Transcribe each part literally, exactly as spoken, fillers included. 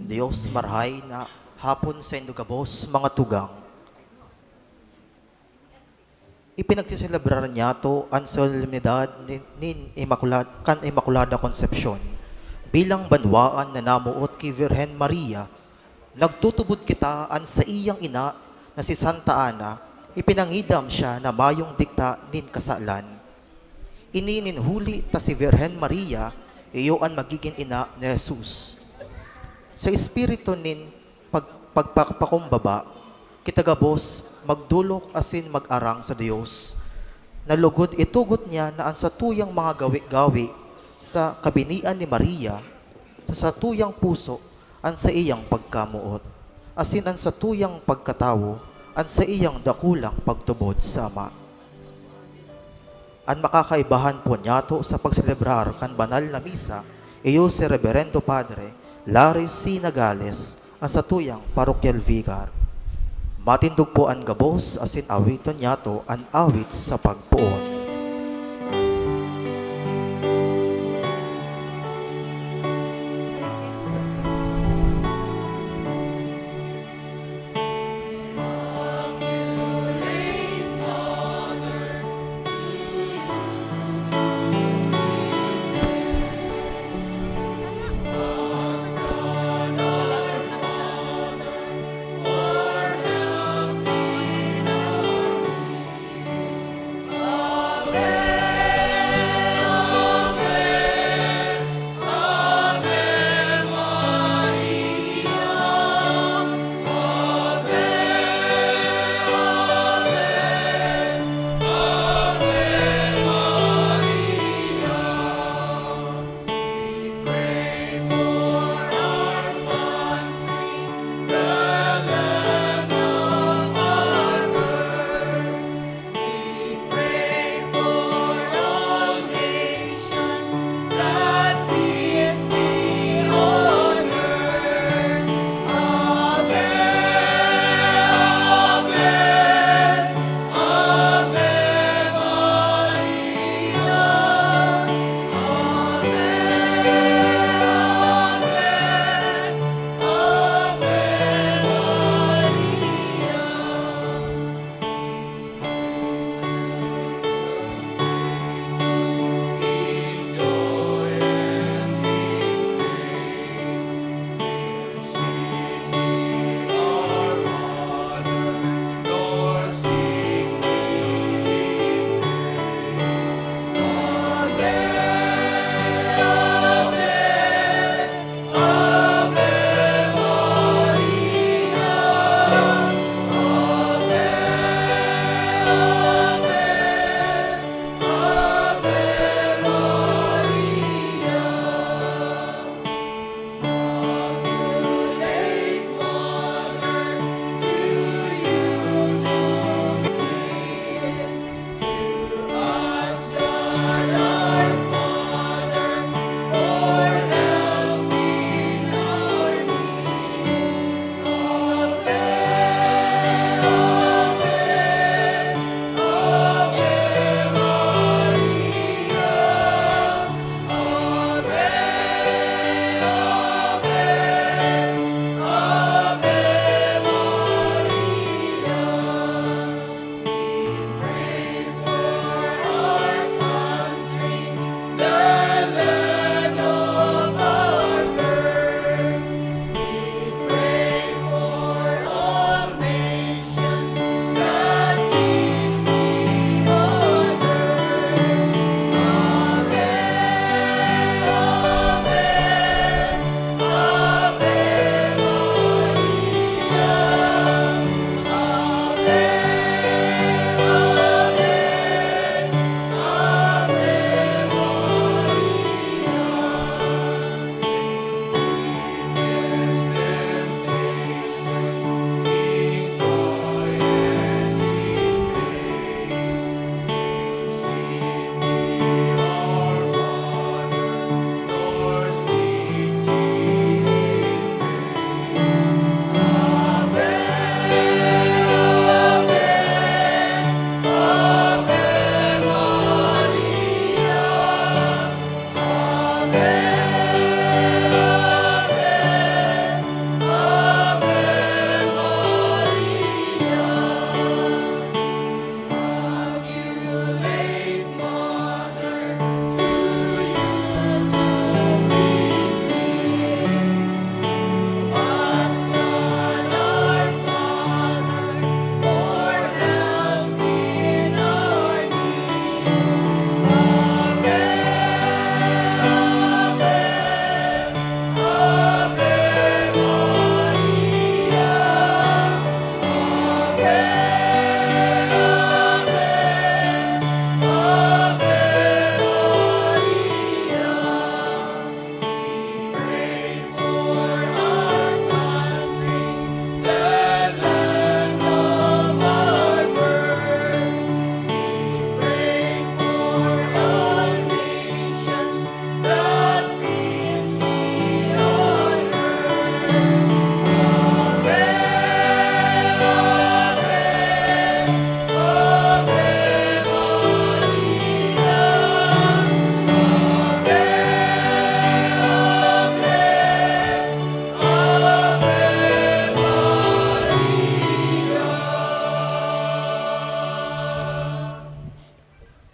Dios, marahay na hapon saindo gabos, mga tugang. Ipinagseselebrar niyato an solemnidad nin, nin Immaculad-, kan Immaculada Concepcion. Bilang banwaan na namoot ki Virgen Maria, nagtutubod kita an saiyang ina na si Santa Ana, ipinangidam siya na mayong dikta nin kasalan. Ini nin huli ta si Virgen Maria, iyo an magigin ina ni Jesus. Sa espiritu nin pag-, pagpapakumbaba, kita gabos magdolok asin mag-arang sa Dios, na lugod itugot niya na an satuyang mga gawi-gawi sa kabinian ni Maria, sa satuyang puso an saiyang pagkamoot, asin an satuyang pagkatawo an saiyang dakulang pagtubod sa Ama. An makakaibahan po niyato sa pagselebrar kan banal na misa iyo si Reberendo Padre Larry C. Nagales, an satuyang parokyal vicar. Matindog po an gabos asin awiton niyato an awit sa pagpoon.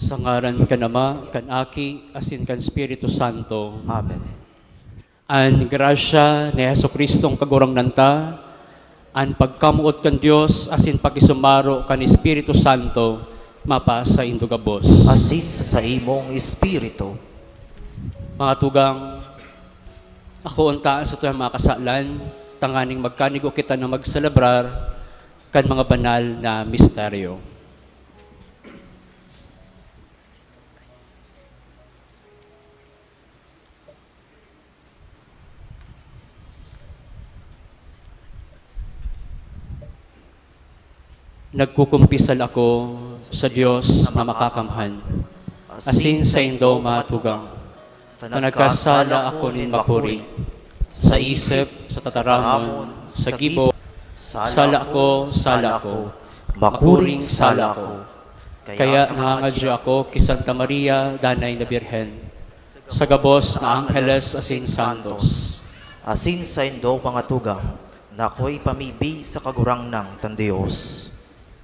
Sa ngaran kan Ama, kan Aki, asin kan Espiritu Santo. Amen. An grasya ni Jesu-Cristong Kagurangnan ta, an pagkamoot kan Dios, asin pakisumaro kan Espiritu Santo, mapasaindo gabos. Asin sa saimong espiritu. Mga tugang, ako untaan sa tuyang mga kasalan, tanganing magkanigo kita na magselebrar kan mga banal na misteryo. Nagkukumpisal ako sa Dios na makakamhan, asin saindo, mga tugang, ta nagkasala ako nin makuri, sa isip, sa tataramon, sa gibo, sala ako, sala ako, makuring sala ako. Kaya nangangadyo ako ki Santa Maria, Danay na Birhen, sa gabos na angheles asin santos, asin saindo, mga tugang, na akoy pamibi sa Kagurangnan tang Dios.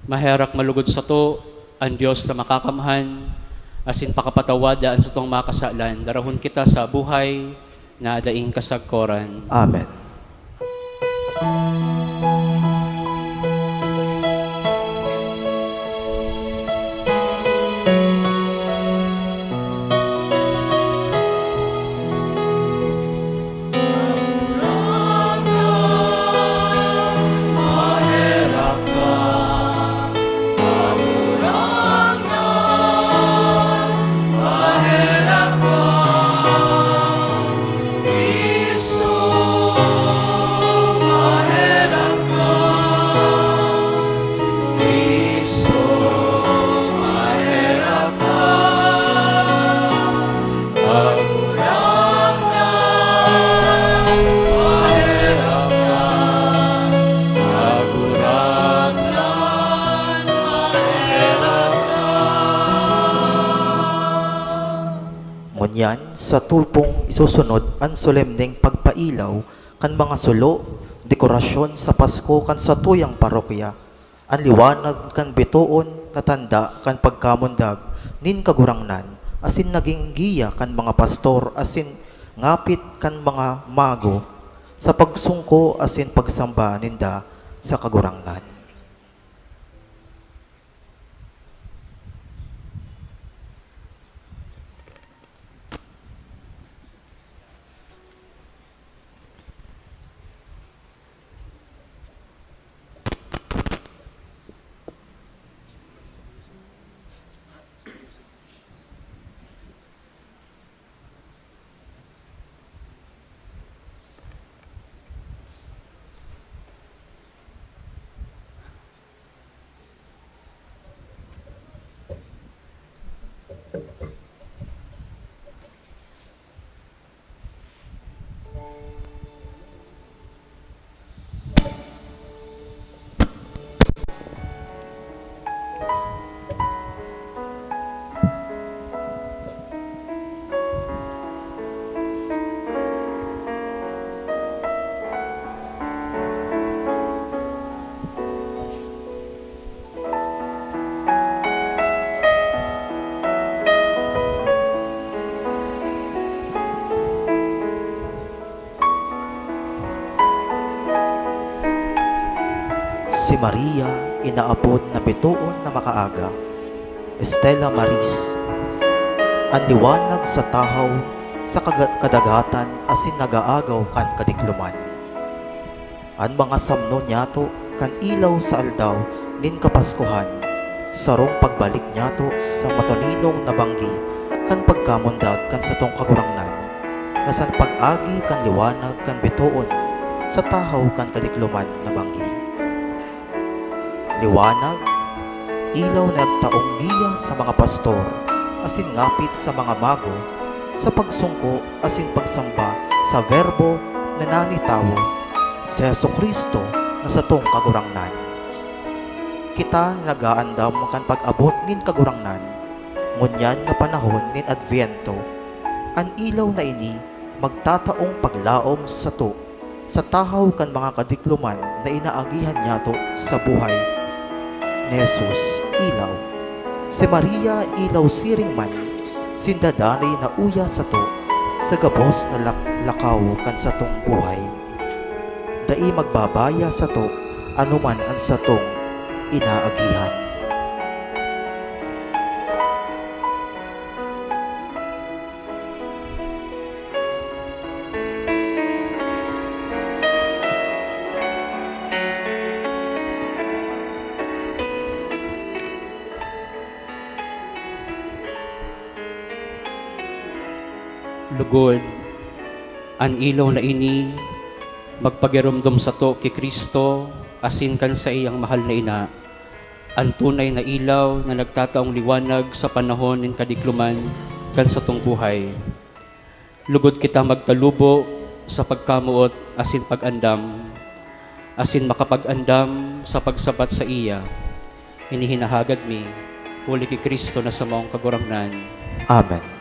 Maherak malugod sato an Dios na makakamhan, asin pakapatawada an satong mga kasalan, darahon kita sa buhay na daing kasagkoran. Amen. Ngunyan, sa tupong isusunod an solemneng pagpailaw kan mga sulo, dekorasyon sa Pasko kan satuyang parokya, an liwanag kan bitoon na tanda kan pagkamundag nin Kagurangnan, asin nagin giya kan mga pastor asin ngapit kan mga mago sa pagsungko asin pagsamba ninda sa Kagurangnan. Si Maria, inaapod na bitoon na makaaga, Stella Maris, an liwanag sa tahaw sa kaga-, kadagatan asin nag-aagaw kan kadikloman. An mga samno niyato kan ilaw sa aldaw nin Kapaskuhan, sarong pagbalik niyato sa matoninong na banggi kan pagkamundag kan satong Kagurangnan, na san pag-agi kan liwanag kan bitoon sa tahaw kan kadikloman na banggi. Liwanag, ilaw na nagtaong giya sa mga pastor asin ngapit sa mga mago sa pagsungko asin pagsamba sa Verbo na nani tawo, si Jesu-Cristo na satong Kagurangnan. Kita nag-aandam kan pag-abot nin Kagurangnan, ngunyan na panahon nin Adviento. An ilaw na ini magtataong paglaom sato sa tahaw kan mga kadikloman na inaagihan nyato sa buhay ni Jesus, ilaw. Si Maria, ilaw siring man, sinda danay na uya sato sa gabos na lak-, lakaw kan satong buhay. Dai magbabaya sato anoman an satong inaagihan. Lugod, an ilaw na ini magpagiromdom sato ki Cristo asin kan saiyang mahal na ina, an tunay na ilaw na nagtataong liwanag sa panahon nin kadikloman kan satong buhay. Lugod kita magtalubo sa pagkamoot asin pag-andam, asin makapag-andam sa pagsabat saiya. Ini hinahagad mi, huli ki Cristo na samong Kagurangnan. Amen.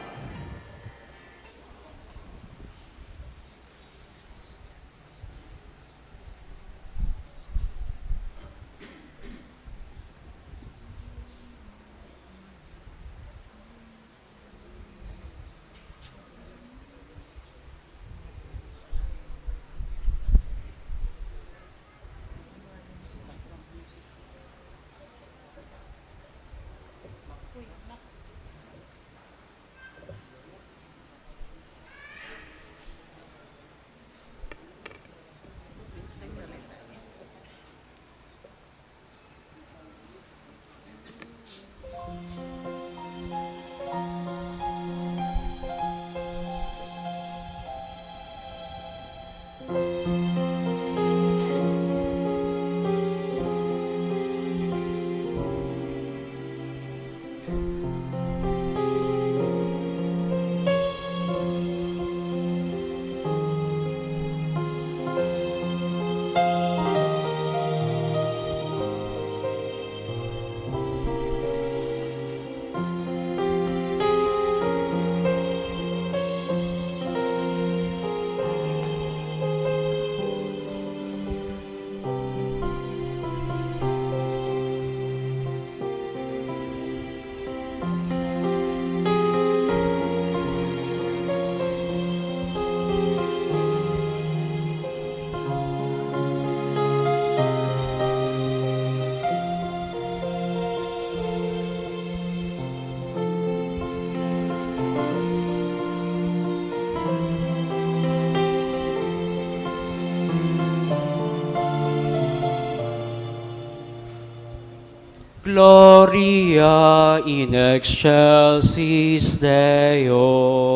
Gloria in excelsis Deo.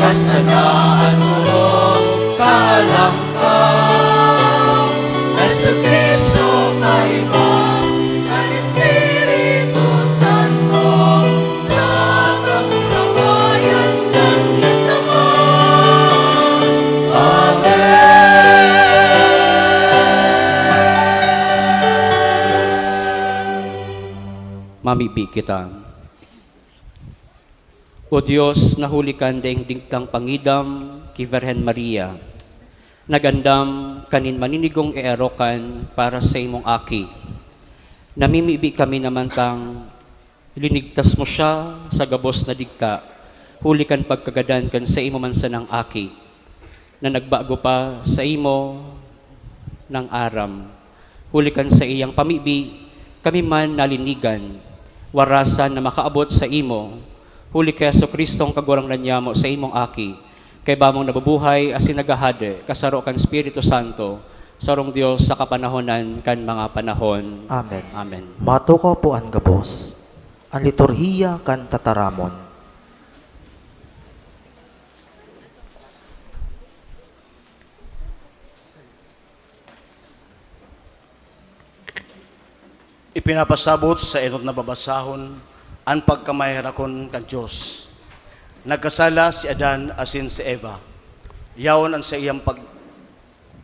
Salaan mo, kalangkang Jesu-Cristo, kaiba kan Espiritu Santo, sa kamurawayan kan Dios Ama. Amen. Mamibi kita. O Dios, na huli kan daing digtang pangidam ki Virgen Maria, nag-andam kanin maninigong eerokan para sa imong Aki. Namimibi kami na mantang linigtas mo siya sa gabos na digta, huli kan pagkagadan kan saimo man sanang Aki, na nagbago pa saimo nang aram. Huli kan saiyang pamibi, kami man nalinigan, warasan na makaabot saimo. Huli ki Jesu-Cristong Kagurangnan nyamo, saimong Aki, kaiba mong nabubuhay asin naghahade, kasaro kan Espiritu Santo, sarong Dios sa kapanahonan kan mga panahon. Amen. Amen. Matukaw po an gabos. An liturhiya kan tataramon. Ipinapasabot sa enot na babasahon an pagkamaherakon kan Dios. Nagkasala si Adan asin si Eva. Yaon an saiyang pag-,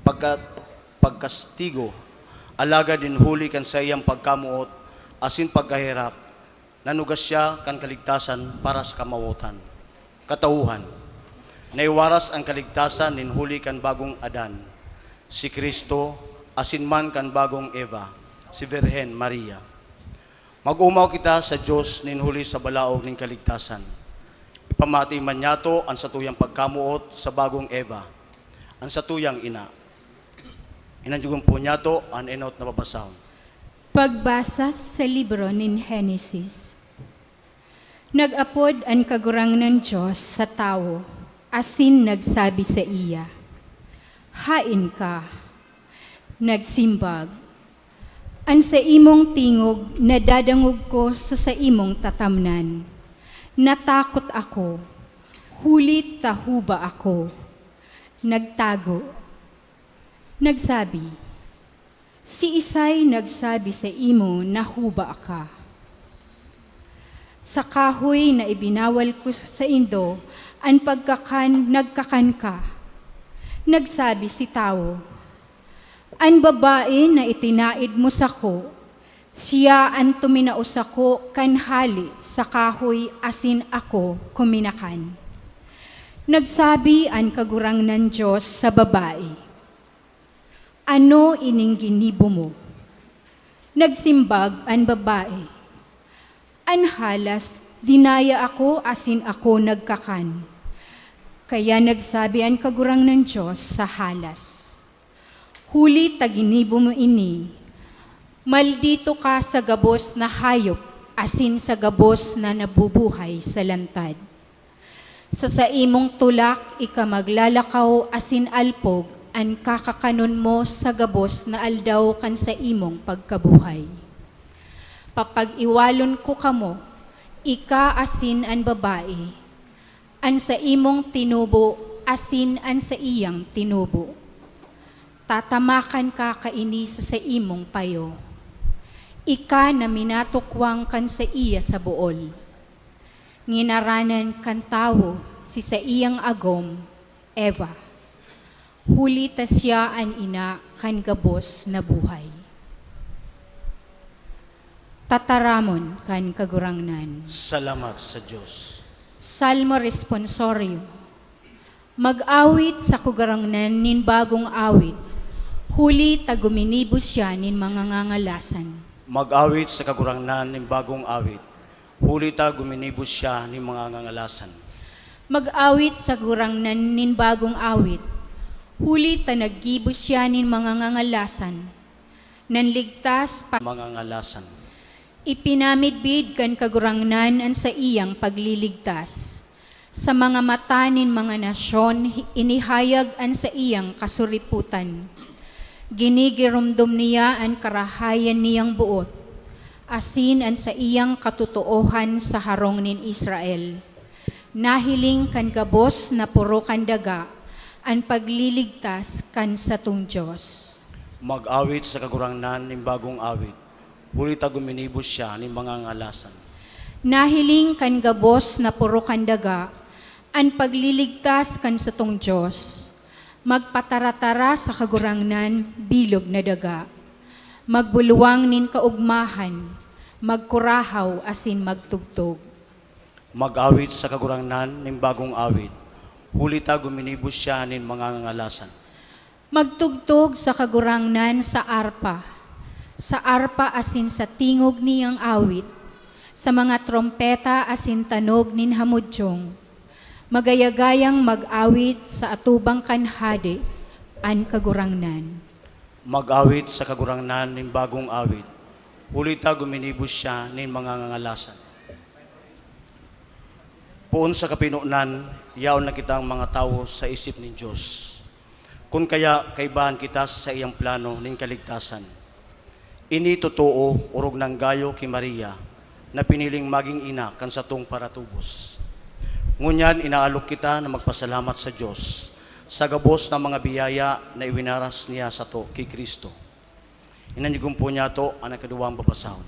pagka-, pagkastigo, alagad nin huli kan saiyang pagkamoot asin pagkaherak, nanuga siya kan kaligtasan para sa kamawotan. Katauhan, naiwaras an kaligtasan nin huli kan bagong Adan, si Cristo, asin man kan bagong Eva, si Virgen Maria. Mag-omaw kita sa Dios nin huli sa balaog nin kaligtasan. Ipamati man niyato an satuyang pagkamoot sa bagong Eva, an satuyang ina. Hinanjogon po niyato an enot na babasahon. Pagbasa sa libro nin Genesis. Nag-apod an Kagurangnan Dios sa tawo, asin nagsabi saiya, "Haen ka." Nagsimbag, "An saimong tingog nadadangog ko sa saimong tatamnan. Natakot ako, huli ta huba ako." Nagtago. Nagsabi, "Siisay nagsabi saimo na huba ka? Sa kahoy na ibinawal ko saindo an pagkakan, nagkakan ka." Nagsabi si tawo, "An babae na itinaed mo sako, siya an tuminao sako kan hale sa kahoy asin ako kuminakan." Nagsabi an Kagurangnan Dios sa babae, "Ano ining ginibo mo?" Nagsimbag an babae, "An halas, dinaya ako asin ako nagkakan." Kaya nagsabi an Kagurangnan Dios sa halas, "Huli ta ginibo mo ini, maldito ka sa gabos na hayop asin sa gabos na nabubuhay sa lantad. Sa saimong tulak ika maglalakaw asin alpog an kakakanon mo sa gabos na aldaw kan saimong pagkabuhay. Papag-iwalon ko kamo, ika asin an babae, an saimong tinubo asin an saiyang tinubo. Tatamakan ka kaini sa saimong payo." Ika na minatukwang kan saiya sa bool. Nginaranan kan tawo si saiyang agom, Eva, huli ta siya an ina kan gabos na buhay. Tataramon kan Kagurangnan. Salamat sa Dios. Salmo Responsorium. Mag-awit sa Kagurangnan nin bagong awit, huli ta guminibo siya nin mga ngangalasan. Mag-awit sa Kagurangnan nin bagong awit, huli ta guminibo siya nin mga ngangalasan. Mag-awit sa Kagurangnan nin bagong awit, huli ta naggibo siya nin mga ngangalasan. Nanligtas pa mga ngalasan. Ipinamidbid kan Kagurangnan an saiyang pagliligtas. Sa mga mata nin mga nasyon, hi-, inihayag an saiyang kasuripotan. Ginigiromdom niya an karahayan niyang boot, asin an saiyang katotoohan sa harong nin Israel. Nahiling kan gabos na poro kan daga an pagliligtas kan satong Dios. Mag-awit sa Kagurangnan nin bagong awit, huli ta guminibo siya nin mga ngalasan. Nahiling kan gabos na poro kan daga an pagliligtas kan satong Dios. Magpataratara sa Kagurangnan, bilog na daga. Magbulwang nin kaogmahan, magkurahaw asin magtugtog. Mag-awit sa Kagurangnan nin bagong awit, huli ta guminibo siya nin mga ngangalasan. Magtugtog sa Kagurangnan sa arpa, sa arpa asin sa tingog niyang awit, sa mga trompeta asin tanog nin hamudyong. Magayagayang mag-awit sa atubang kan Hade an Kagurangnan. Mag-awit sa Kagurangnan nin bagong awit, huli ta guminibo siya nin mga ngangalasan. Poon sa kapinonan, yaon na kitang mga tawo sa isip nin Dios. Kun kaya, kaibahan kita sa saiyang plano nin kaligtasan. Ini totoo, orog nang gayo ki Maria, na piniling magin ina kan satong paratubos. Ngunyan, inaalok kita na magpasalamat sa Dios sa gabos na mga biyaya na iwinaras niya sato ki Cristo. Inanyugon po niyato an ikaduwang babasahon.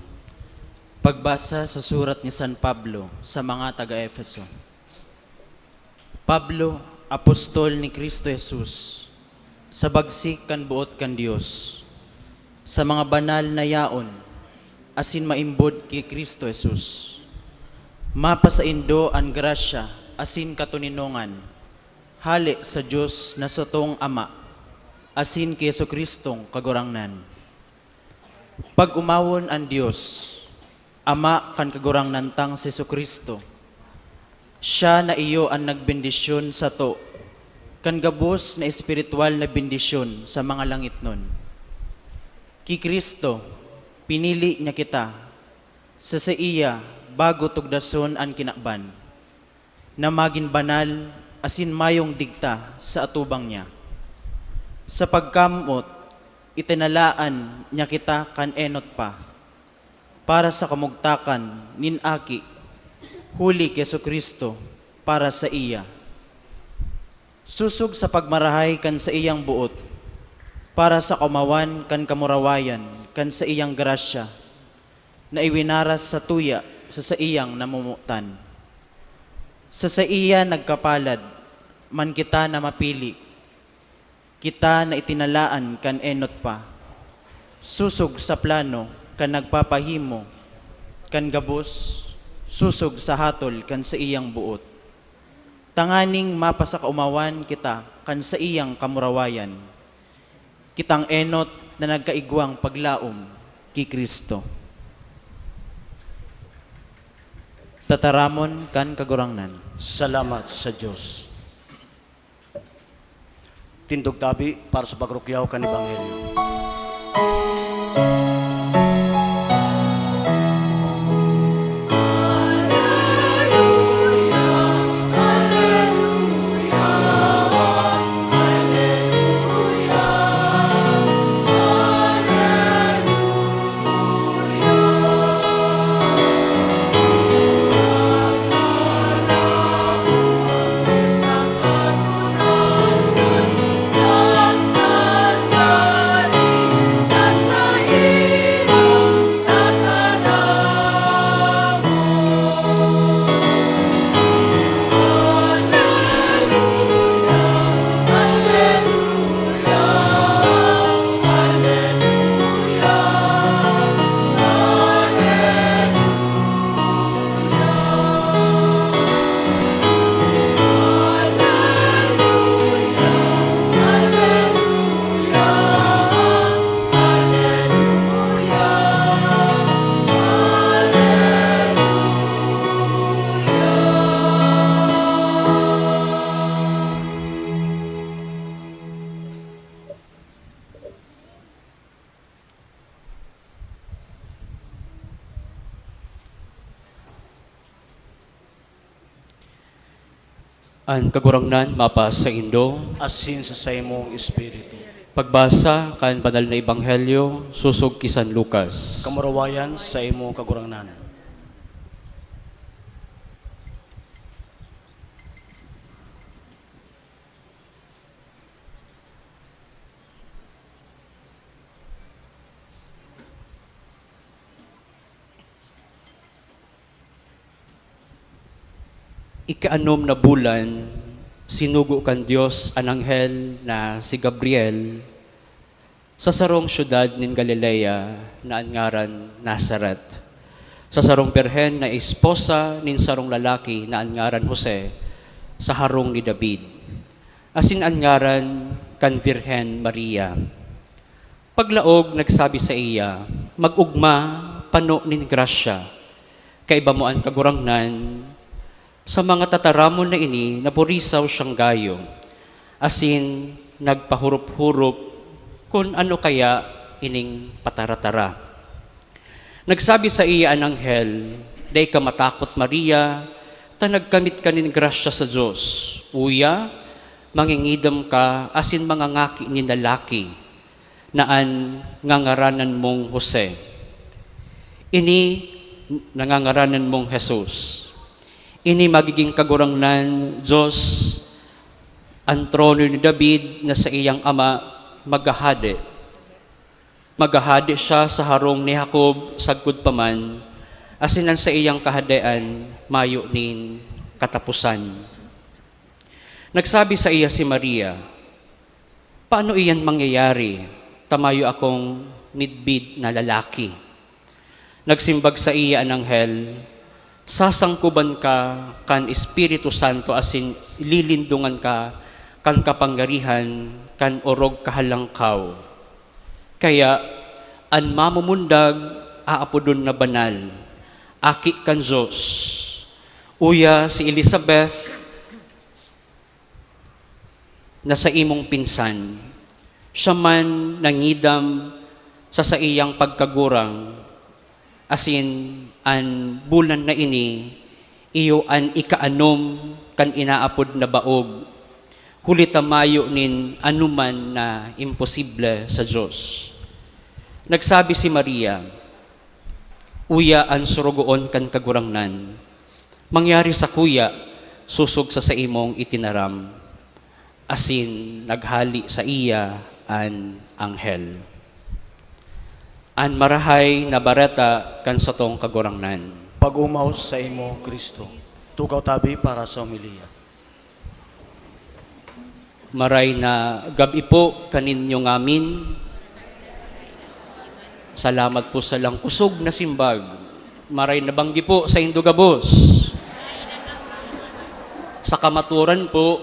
Pagbasa sa surat ni San Pablo sa mga taga-Efeso. Pablo, apostol ni Cristo Jesus, sa bagsik kan boot kan Dios, sa mga banal na yaon, asin maimbod ki Cristo Jesus. Mapasaindo an grasya asin katoninongan, hale sa Dios na satong Ama, asin ki Jesu-Cristong Kagurangnan. Pag-omawon an Dios, Ama kan Kagurangnan tang si Jesu-Cristo. Siya na iyo an nagbendisyon sato kan gabos na espiritual na bendisyon sa mga langitnon. Ki Cristo, pinili niya kita sa saiya bago tugdason an kinaban, na magin banal asin mayong digta sa atubang niya. Sa pagkamot, itinalaan niya kita kan enot pa, para sa kamugtakan nin Aki, huli ki Jesu-Cristo para saiya. Sosog sa pagmarahay kan saiyang boot, para sa kaomawan kan kamurawayan kan saiyang grasya, na iwinaras satuya sa saiyang namomotan. Sa saiya nagkapalad man kita na mapili, kita na itinalaan kan enot pa, sosog sa plano kan nagpapahimo kan gabos, sosog sa hatol kan saiyang boot, tanganing mapasakaomawan kita kan saiyang kamurawayan, kitang enot na nagkaigwang paglaom ki Cristo. Tataramon kan Kagurangnan. Salamat sa Dios. Tindog tabi para sa pagrukyaw kan Ebanghelyo. An Kagurangnan mapasaindo. Asin sa saimong espiritu. Pagbasa kan Banal na Ebanghelyo sosog ki San Lucas. Kamurawayan sa imo, Kagurangnan. Ikaanom na bulan, sinugo kan Dios an anghel na si Gabriel sa sarong syudad nin Galilea na an ngaran Nazaret, sa sarong birhen na esposa nin sarong lalaki na an ngaran Jose, sa harong ni David, asin an ngaran kan Birhen Maria. Paglaog, nagsabi saiya, "Mag-ogma, pano nin grasya, kaiba mo an Kagurangnan. Sa mga tataramon na ini, naburisaw siyang gayo, asin nagpahurop-hurop kun ano kaya ining patara-tara." Nagsabi saiya an anghel, "Dai ka matakot, Maria, ta nagkamit ka nin grasya sa Dios. Uya, mangingidam ka asin mangangaki nin lalaki na an ngangaranan mong Jose. Ini nangangaranan mong Jesus. Ini magiging Kagurangnan, Dios, an trono ni David na saiyang ama maghahade. Maghahade siya sa harong ni Jacob sagkod pa man, asin an saiyang kahadean mayo nin kataposan." Nagsabi saiya si Maria, "Paano iyan mangyayari, ta mayo akong midbid na lalaki?" Nagsimbag saiya an anghel, "Sasangkoban ka kan Espiritu Santo asin lilindongan ka kan kapangyarihan kan Orog Kahalangkaw. Kaya an mamumundag aapodon na banal, aki kan Dios. Uya si Elizabeth na saimong pinsan, siya man nangidam sa saiyang pagkagurang, asin an bulan na ini iyo an ikaanom kan inaapod na baog, huli ta mayo nin anoman na imposible sa Dios." Nagsabi si Maria, "Uya an sorogoon kan Kagurangnan, mangyari sakuya sosog sa saimong itinaram." Asin naghale saiya an anghel. An Marahay na Bareta kan satong Kagurangnan. Pag-omaw saimo, Cristo. Tukaw tabi para sa homilya. Maray na gab-i po kaninyo ngamin. Salamat po sa langkusog na simbag. Maray na banggi po saindo gabos. Sa kamaturan po,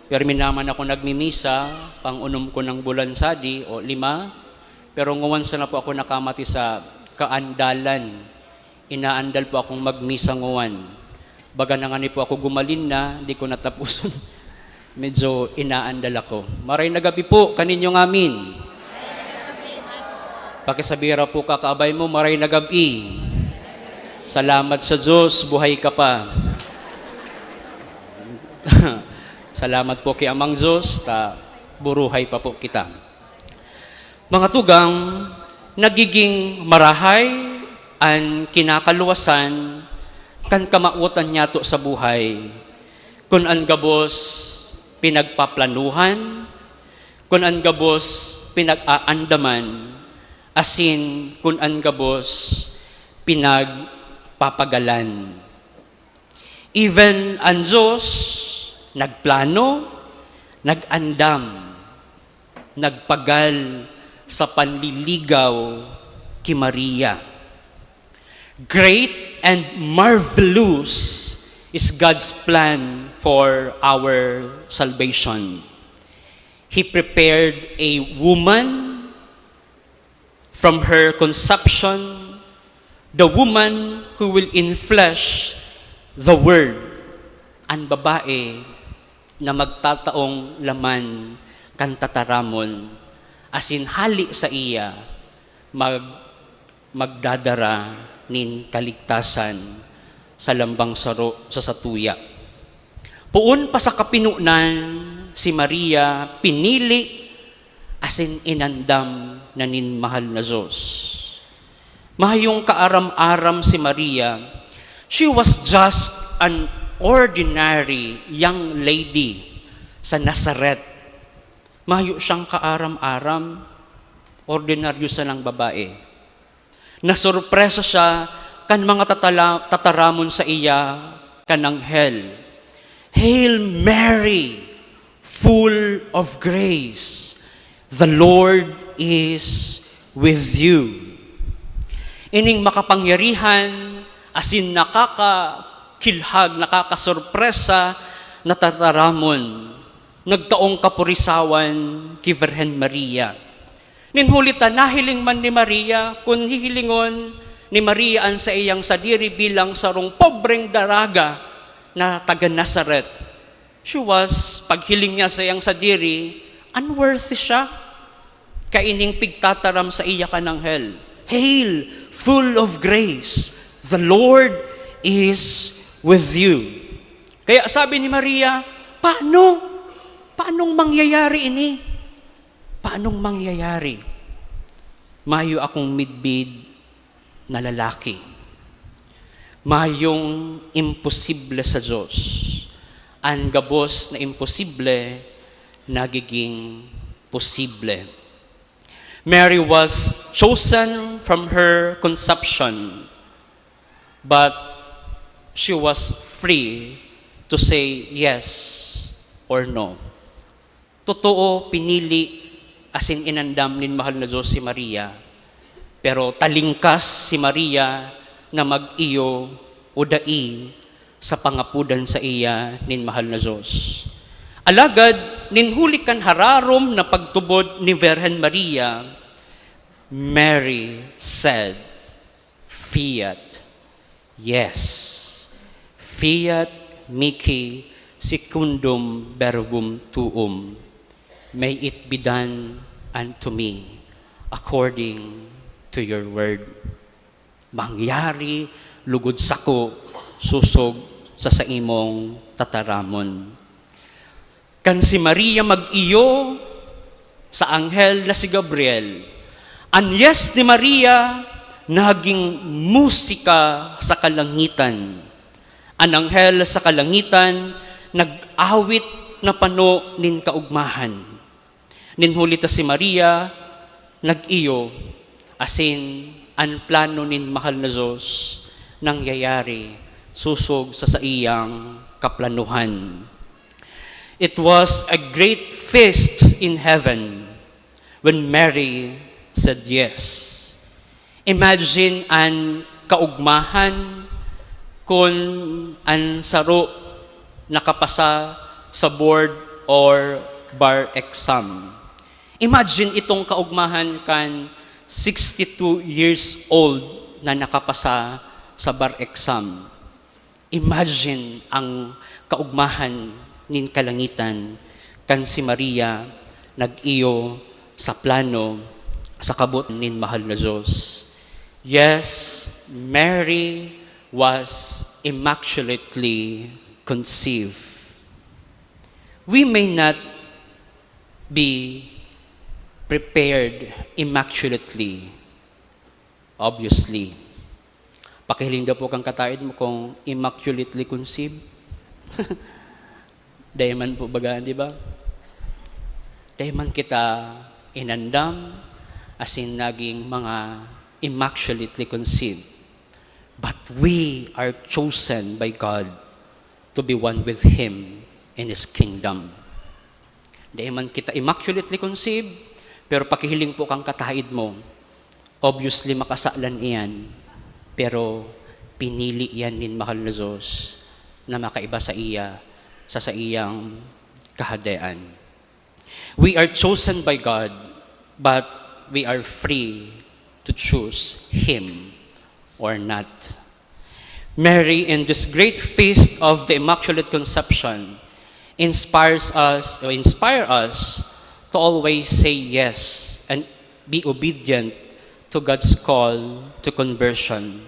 pirmi naman ako nagmimisa, pang-unom ko ng bulan sadi o lima. Pero nguwan sana po ako nakamati sa kaandalan. Inaandal po akong magmisa nguwan. Baga na ngani po ako gumalin na, di ko natapuson. Medyo inaandal ako. Maray na gab-i po kaninyo ngamin. Pakisabira po kakaabay mo, maray na gab-i. Salamat sa Diyos, buhay ka pa. Salamat po kay Amang Diyos, ta buruhay pa po kita. Mga tugang, nagiging marahay an kinakaluwasan kan kamawotan niyato sa buhay, kun an gabos pinagpaplanuhan, kun an gabos pinag-aandaman, asin kun an gabos pinagpapagalan. Even an Diyos nagplano, nag-andam, nagpagal sa panliligaw ki Maria. Great and marvelous is God's plan for our salvation. He prepared a woman from her conception, the woman who will enflesh the Word, an babae na magtataong laman kan tataramon, asin hali saiya mag-, magdadara nin kaligtasan sa lambang saro sa satuya. Poon pa sa kapinonan, si Maria pinili asin inandam na nin mahal na Diyos. Mayong kaaram-aram si Maria. She was just an ordinary young lady sa Nazaret. Mayo siyang kaaram-aram, ordinaryo sanang babae. Nasorpresa siya kan mga tatala-, tataramon saiya kan anghel. "Hail Mary, full of grace, the Lord is with you." Ining makapangyarihan asin nakakakilhag, nakakasorpresa na tataramon, nagtaong kapurisawan ki Virgen Maria. Nin huli ta nahiling man ni Maria, kun hihilingon ni Maria an saiyang sadiri bilang sarong pobreng daraga na taga Nazaret. She was, paghiling niya sa iyang sadiri, unworthy siya. Kaining pigtataram sa iya kan anghel, "Hail, full of grace, the Lord is with you." Kaya sabi ni Maria, "Paano? Paanong mangyayari ini? Paanong mangyayari? Mayo akong midbid na lalaki." Mayong imposible sa Diyos. An gabos na imposible nagiging posible. Mary was chosen from her conception, but she was free to say yes or no. Totoo, pinili asin inandam nin mahal na Diyos si Maria, pero talingkas si Maria na mag-iyo o dai sa pangapodan saiya nin mahal na Diyos. Alagad, nin huli kan hararom na pagtubod ni Virgen Maria, Mary said, "Fiat, yes, fiat mihi secundum verbum tuum. May it be done unto me according to your word." Mangyari lugod sako, sosog sa saimong tataramon. Kan si Maria mag-iyo sa anghel na si Gabriel, an yes ni Maria naging musika sa kalangitan. An anghel sa kalangitan nag-awit na pano nin kaogmahan. Nin huli ta si Maria nag-iyo, asin an plano nin mahal na Diyos nangyayari sosog sa saiyang kaplanuhan. It was a great feast in heaven when Mary said yes. Imagine an kaugmahan kun an saro nakapasa sa board or bar exam. Imagine itong kaugmahan kan sixty-two years old na nakapasa sa bar exam. Imagine ang kaugmahan nin kalangitan kan si Maria nag-iyo sa plano sa kabot nin mahal na Diyos. Yes, Mary was immaculately conceived. We may not be prepared immaculately, obviously. Pakihiling daw po kang kataid mo kung immaculately conceived. Dai man po baga, di ba? Dai man kita inandam, asin naging mga immaculately conceived. But we are chosen by God to be one with Him in His kingdom. Dai man kita immaculately conceived, pero pakihiling po kang kataid mo. Obviously, makasalan iyan, pero pinili iyan nin mahal na Diyos na makaiba sa iya, sa saiyang kahadean. We are chosen by God, but we are free to choose Him or not. Mary, in this great feast of the Immaculate Conception, inspires us, or inspire us to always say yes and be obedient to God's call to conversion,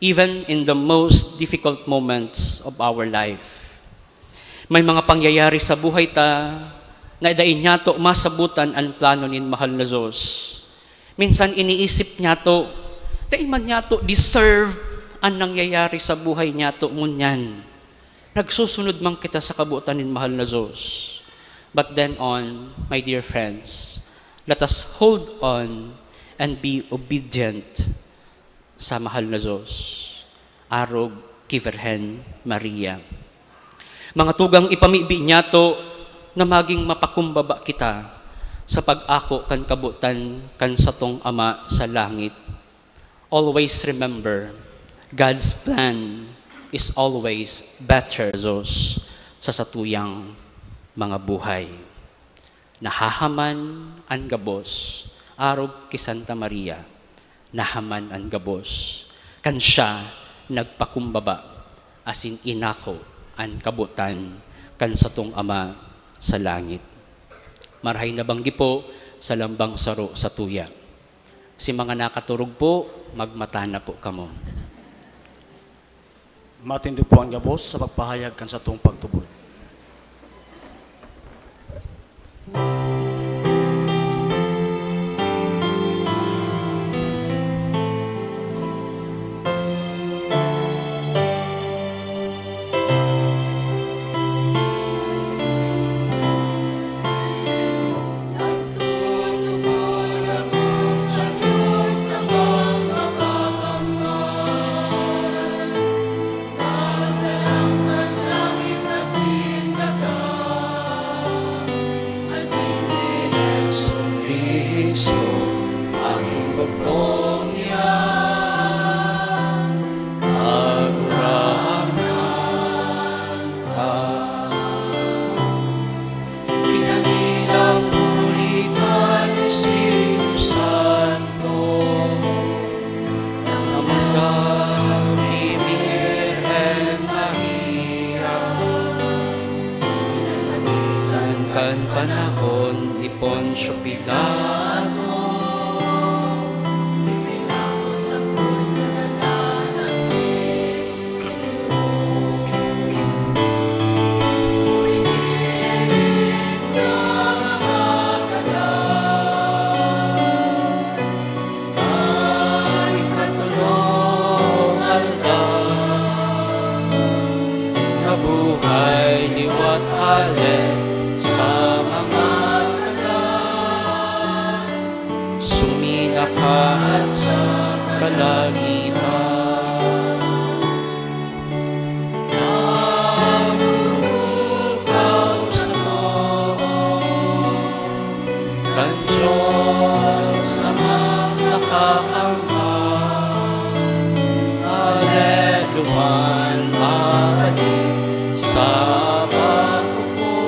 even in the most difficult moments of our life. May mga pangyayari sa buhay ta na dai nyato masabutan an plano nin mahal na Diyos. Minsan iniisip nyato, dai man nyato deserve an nangyayari sa buhay nyato ngunyan. Nagsusunod man kita sa kabotan nin mahal na Diyos. But then on, my dear friends, let us hold on and be obedient sa mahal na Diyos, arog ki Virgen Maria. Mga tugang, ipamibi niyato na maging mapakumbaba kita sa pag-ako kan kabotan kan satong Ama sa langit. Always remember, God's plan is always better, Jesus, sa satuyang mga buhay. Nahahaman an gabos, arog ki Santa Maria, nahaman an gabos, kan siya nagpakumbaba asin inako an kabotan kan satong Ama sa langit. Marahay na banggi po sa lambang saro satuya. Si mga nakaturog po, magmata na po kamo. Matindog po an gabos sa pagpahayag kan satong pagtubod. Jesu-Cristo, aking bugtong iyan, Kagurangnan ka. Pinangitang huli kan Espiritu Santo, namanggag ki Birhen Maria, pinasakitan kan panahon ni Poncio Pilato, ipinako sa krus na natanas. Kan ikatolong aldaw, nabuhay liwat hale sa mga kalag, suminakat sa kalangitan. Nagbubukaw sa too kan Diyos Amang Makakamtan. Aleluya, mabalik sa paghukom.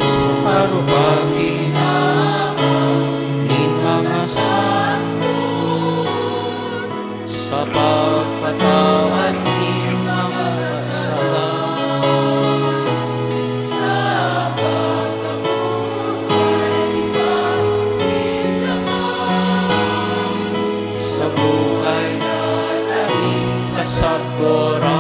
Sa parubang ginaba nin mga santos, sa pagpatawad nin mga sala, sa pagkabuhay ni Panginoon, sa buhay na daing kasagkoran.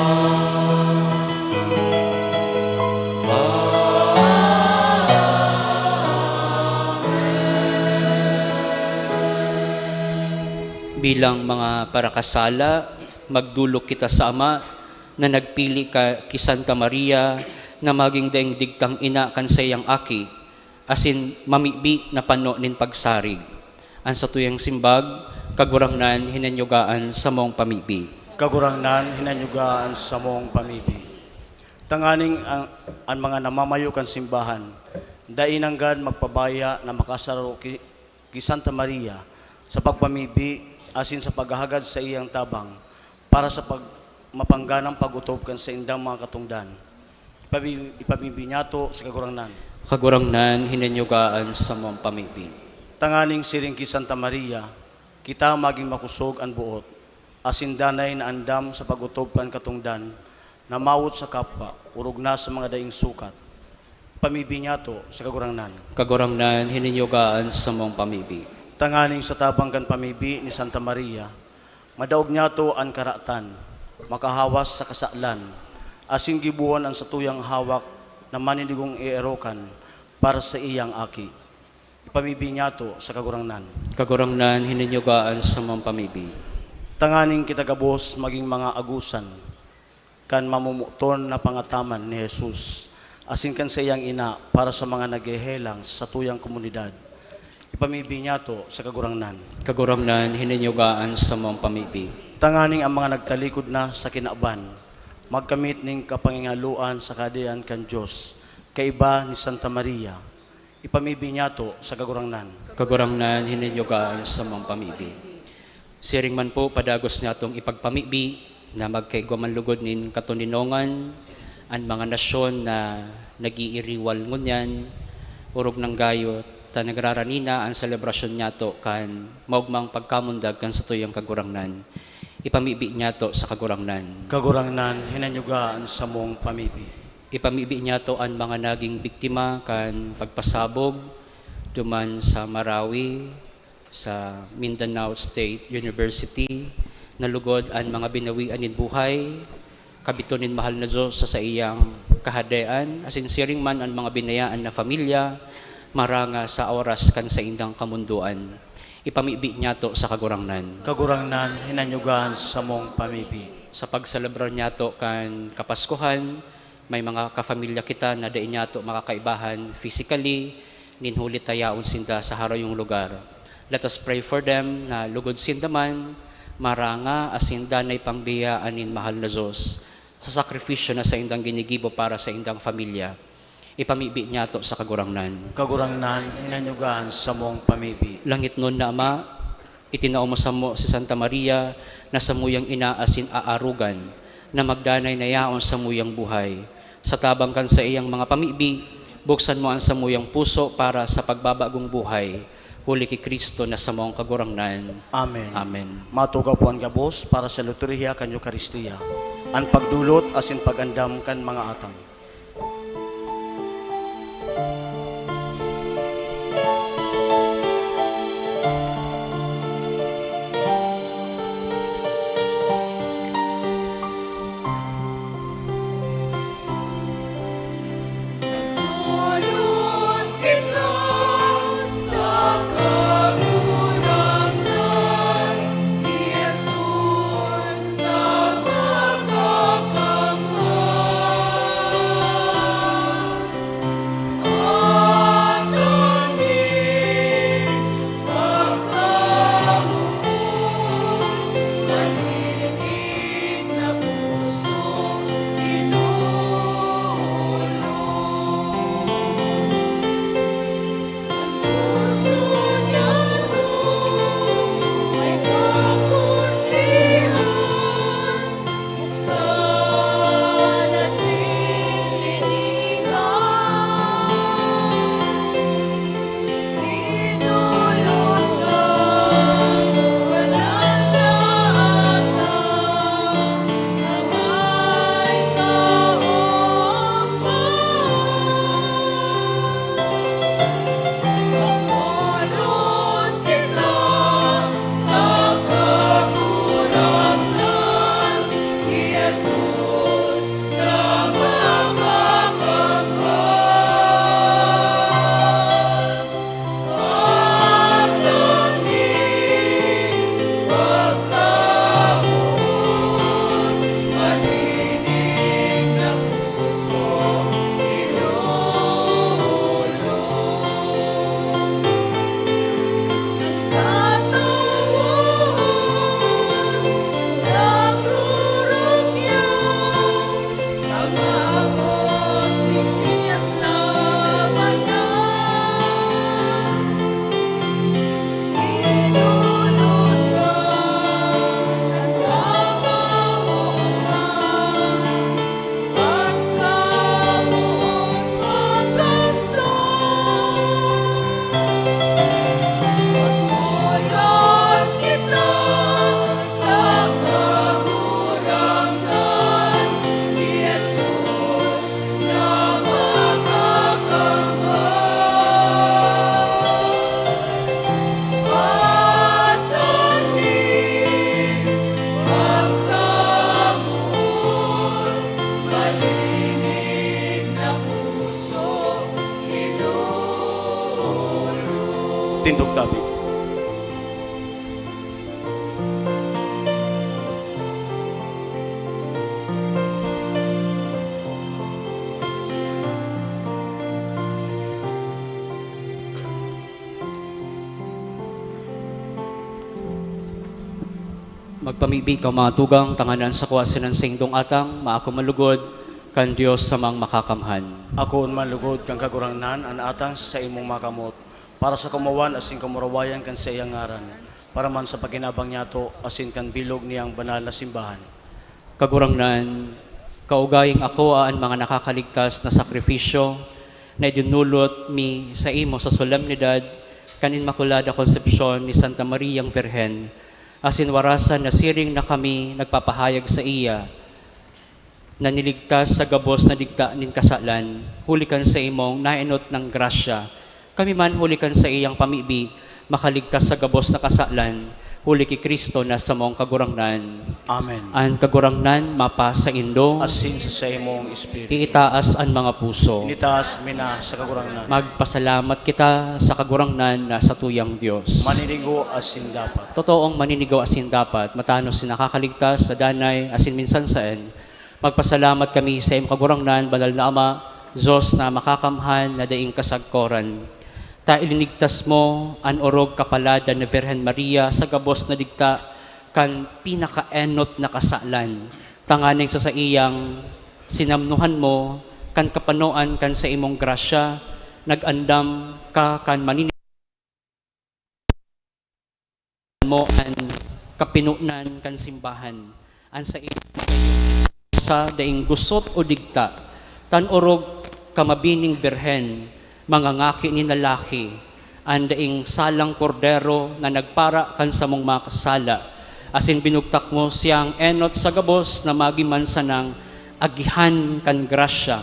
Bilang mga parakasala, magdolok kita sa Ama na nagpili ka ki Santa Maria na magin daing digtang ina kan saiyang Aki, asin mamibi na pano nin pagsarig. An satuyang simbag, Kagurangnan, hinanyuga an samong pamibi. Kagurangnan, hinanyuga an samong pamibi. Tanganing an, an mga namamayo kan simbahan, dai nanggad magpabaya na makasaro ki, ki Santa Maria sa pagpamibi asin sa paghahagad saiyang tabang para sa pag, mapangganang pag-otob kan saindang mga katongdan. Ipabi, ipamibi niyato sa Kagurangnan. Kagurangnan, hinanyuga an samong pamibi. Tanganing siring ki Santa Maria, kita magin makosog an boot, asin danay na andam sa pag-otob kan katongdan na mawot sa kapwa, orog na sa mga daing sukat. Pamibi niyato sa Kagurangnan. Kagurangnan, hinanyuga an samong pamibi. Tanganing sa tabang kan pamibi ni Santa Maria, madaog niyato an karatan, makahawas sa kasalan, asin gibohon an satuyang hawak na maninigong eerokan para sa iyang Aki. Ipamibi niyato sa Kagurangnan. Kagurangnan, hinanyuga an samong pamibi. Tanganing kita gabos magin mga agosan kan mamomoton na pangataman ni Jesus asin kan saiyang ina para sa mga naghehelang sa satuyang komunidad. Ipamibi niyato sa Kagurangnan. Kagurangnan, hininyoga an samong pamibi. Tanganing ang mga nagtalikod na sa kinaban magkamit nin kapangingaloan sa Kahadean kan Dios, kaiba ni Santa Maria. Ipamibi niyato sa Kagurangnan. Kagurangnan, hininyoga an samong pamibi. Siring man po, padagos niyatong ipagpamibi na magkaigwa man lugod nin katoninongan an mga nasyon na nag-iiriwal ngunyan, orog nang gayo ta nagrarani na an selebrasyon niyato kan maogmang pagkamundag kan satuyang Kagurangnan. Ipamibi niyato sa Kagurangnan. Kagurangnan, hinanyoga an samong pamibi. Ipamibi niyato an mga naging biktima kan pagpasabog duman sa Marawi, sa Mindanao State University, na lugod an mga binawian nin buhay, kabiton nin mahal na Dios sa saiyang Kahadean, asin siring man an mga binayaan na pamilya, maranga sa oras kan saindang kamundoan. Ipamibi niyato sa Kagurangnan. Kagurangnan, hinanyoga an samong pamibi. Sa pagselebrar niyato kan Kapaskuhan, may mga kapamilya kita na dai niyato makakaibahan physically, nin huli ta yaon sinda sa harayong lugar. Let us pray for them na lugod sinda man maranga asin danay pang biyayaan nin mahal na Dios sa sakripisyo na saindang ginigibo para saindang pamilya. Ipamibi niyato sa Kagurangnan. Kagurangnan, hinanyoga an samong pamibi. Langitnon na Ama, itinao mo samo si Santa Maria na samuyang ina asin aarogan na magdanay na yaon samuyang buhay. Sa tabang kan saiyang mga pamibi, buksan mo an samuyang puso para sa pagbabagong buhay, huli ki Cristo na samong Kagurangnan. Amen. Amen. Matugaw po an gabos para sa liturhiya kan Eukaristia, an pagdolot asin pag-andam kan mga atang. Tindog tabi. Pamibi ka, mga tugang, tanganan sa kuwa sinan saindong atang, maako malugod kan Dios samang makakamhan. Akoon man lugod kan Kagurangnan an atang sa saimong makamot, para sa kamawan asin kamurawayan kan saiyang ngaran, para man sa pakinabang niyato asin kan bilog niyang banal na simbahan. Kagurangnan, kaugaing ako an mga nakakaligtas na sakrifisyo na idinulot mi saimo sa solemnidad kan Inmaculada Concepcion ni Santa Mariang Virgen, asin warasan na siring na kami nagpapahayag saiya na niligtas sa gabos na digta nin kasalan, huli kan saimong naenot nang grasya. Kami man, huli kan saiyang pamibi, makaligtas sa gabos na kasalan, huli ki Cristo na samong Kagurangnan. Amen. An Kagurangnan mapasaindo. Asin sa saimong espiritu. Iitaas an mga puso. Initaas mi na sa Kagurangnan. Magpasalamat kita sa Kagurangnan na satuyang Dios. Maninigo asin dapat. Totoong maninigo asin dapat, matanos na nakakaligtas sa danay asin minsan saen. Magpasalamat kami sa imo, Kagurangnan, Banal na Ama, Dios na makakamhan na daing kasagkoran, ta ilinigtas mo an orog kapaladan na Virgen Maria sa gabos na digta kan pinakaenot na kasalan, tanganing sa saiyang sinamnohan mo kan kapanoan kan saimong grasya, nag-andam ka kan manini- mo an kapinonan kan simbahan, an saiyang sa daing gusot o digta, tan orog ka mabining birhen, mga ngaki nin lalaki, an daing salang kordero na nagpara kan samong mga sala, asin binugtak mo siyang enot sa gabos na magin man sanang agihan kan grasya,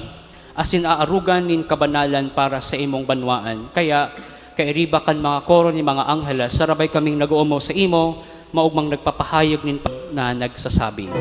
asin aarogan nin kabanalan para sa imong banwaan. Kaya, kairiba kan mga koro nin mga angheles, sarabay kaming nag-oomaw sa imo, maogmang nagpapahayag nin pag-, na nagsasabi.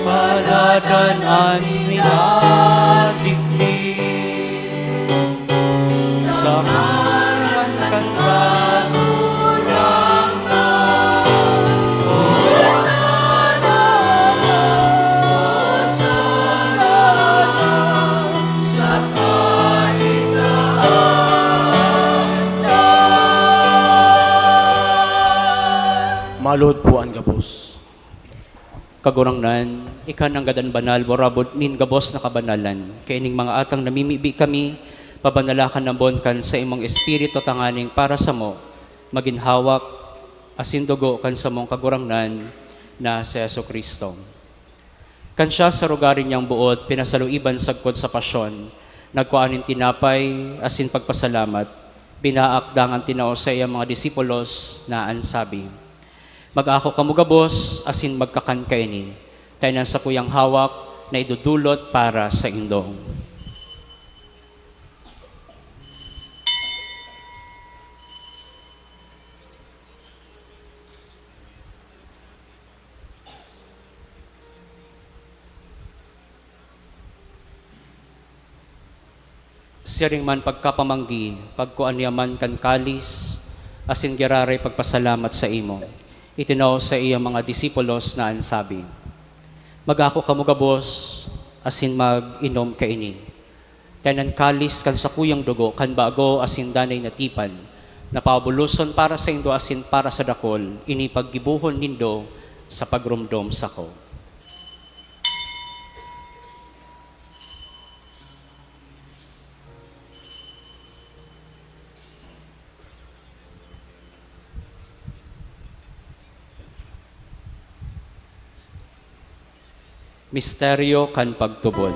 Paladan an minadigdi. Sa ngaran kan Kagurangnan. Hosana, Hosana sa kaitaasan. Maluhod po an gabos. Kagurangnan, ika nanggad an banal, warabod nin gabos na kabanalan. Kaining mga atang namimibi kami, pabanalakan na bon kan saimong Espiritu tanganing para samo, magin hawak asin dugo kan samong Kagurangnan na si Jesu-Cristo. Kan siya sa rugari niyang boot pinasaluiban sagkod sa pasyon, nagkua nin tinapay asin pagpasalamat, binaak dangan tinao sa iyang mga disipulos na an sabi, "Mag-ako kamo gabos asin magkakan kaini, ta ini an sakuyang hawak na idodolot para saindo." Siring man pagkapamanggi, pagkua niya man kan kalis, asin giraray pagpasalamat sa imo, itinao sa iya mga disipulos na an sabi, "Mag-ako kamo gabos, asin mag-inom kaini. Ta ini an kalis kan sakuyang dugo kan bago asin danay na tipan, na pabuloson para saindo asin para sa dakol, ini paggibohon nindo sa pagromdom sako." Misteryo kan pagtubod.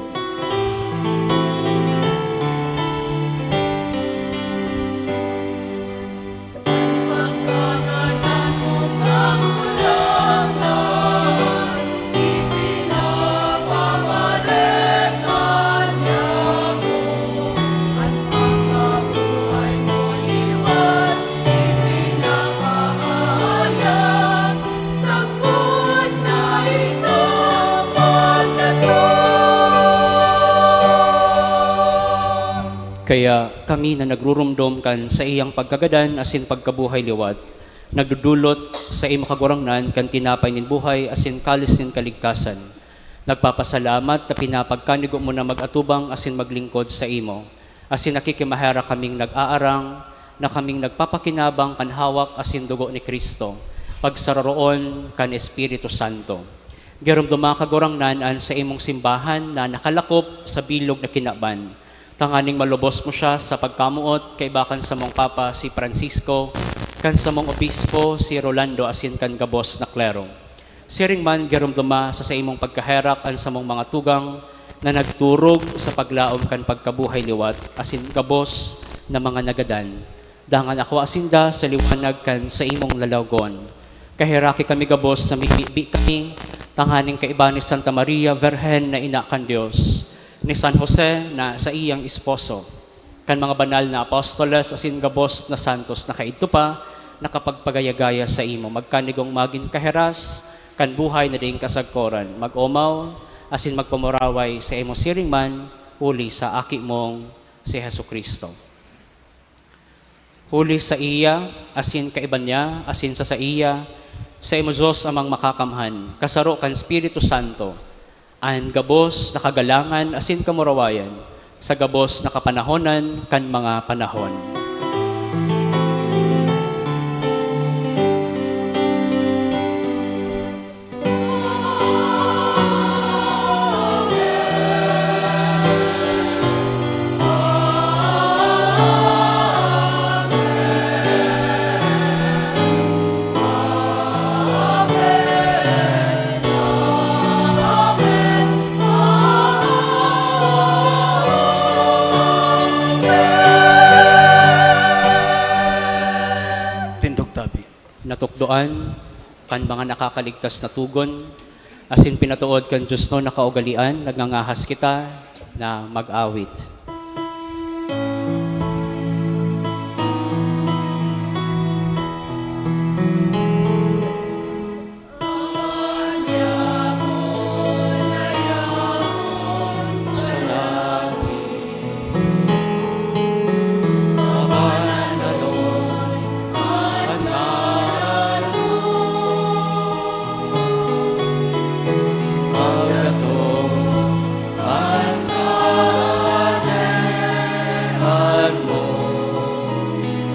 Kaya kami na nagrurumdom kan saiyang pagkagadan asin pagkabuhay liwat, nagdodolot saimo, Kagurangnan, kan tinapay nin buhay asin kalis nin kaligtasan. Nagpapasalamat ta pinapagkanigo mo na mag-atubang asin maglingkod saimo, asin nakikimaherak kaming nag-aarang na kaming nagpapakinabang kan hawak asin dugo ni Cristo, pagsaroroon kan Espiritu Santo. Giromdoma, Kagurangnan, an saimong simbahan na nakalakop sa bilog na kinaban, tanganing malubos mo siya sa pagkamoot kaiba kan samong Papa si Francisco, kan samong Obispo si Rolando asin kan gabos na klero. Siring man, giromdoma sa saimong pagkaherak an samong mga tugang na nagturog sa paglaom kan pagkabuhay liwat asin gabos na mga nagadan. Dangan akua sinda sa liwanag kan saimong lalawogon. Kaheraki kami gabos na mimibi kami tanganing kaiba ni Santa Maria, Birhen na ina kan Dios, ni San Jose na saiyang esposo, kan mga banal na apostoles asin gabos na santos na kaidto pa nakapagpagayagaya saimo, magkanigong magin kaheras kan buhay na daing kasagkoran, mag-omaw asin magpamuraway saimo siring man huli sa Aki mong si Jesu-Cristo. Huli saiya, asin kaiba niya, asin sa saiya, saimo, Dios Amang Makakamhan, kasaro kan Espiritu Santo, an gabos na kagalangan asin kamurawayan sa gabos na kapanahonan kan mga panahon. Tindog tabi. Natukdoan kan mga nakakaligtas na togon, asin pinatood kan diosnon na kaugalean, nagngangahas kita na mag-awit.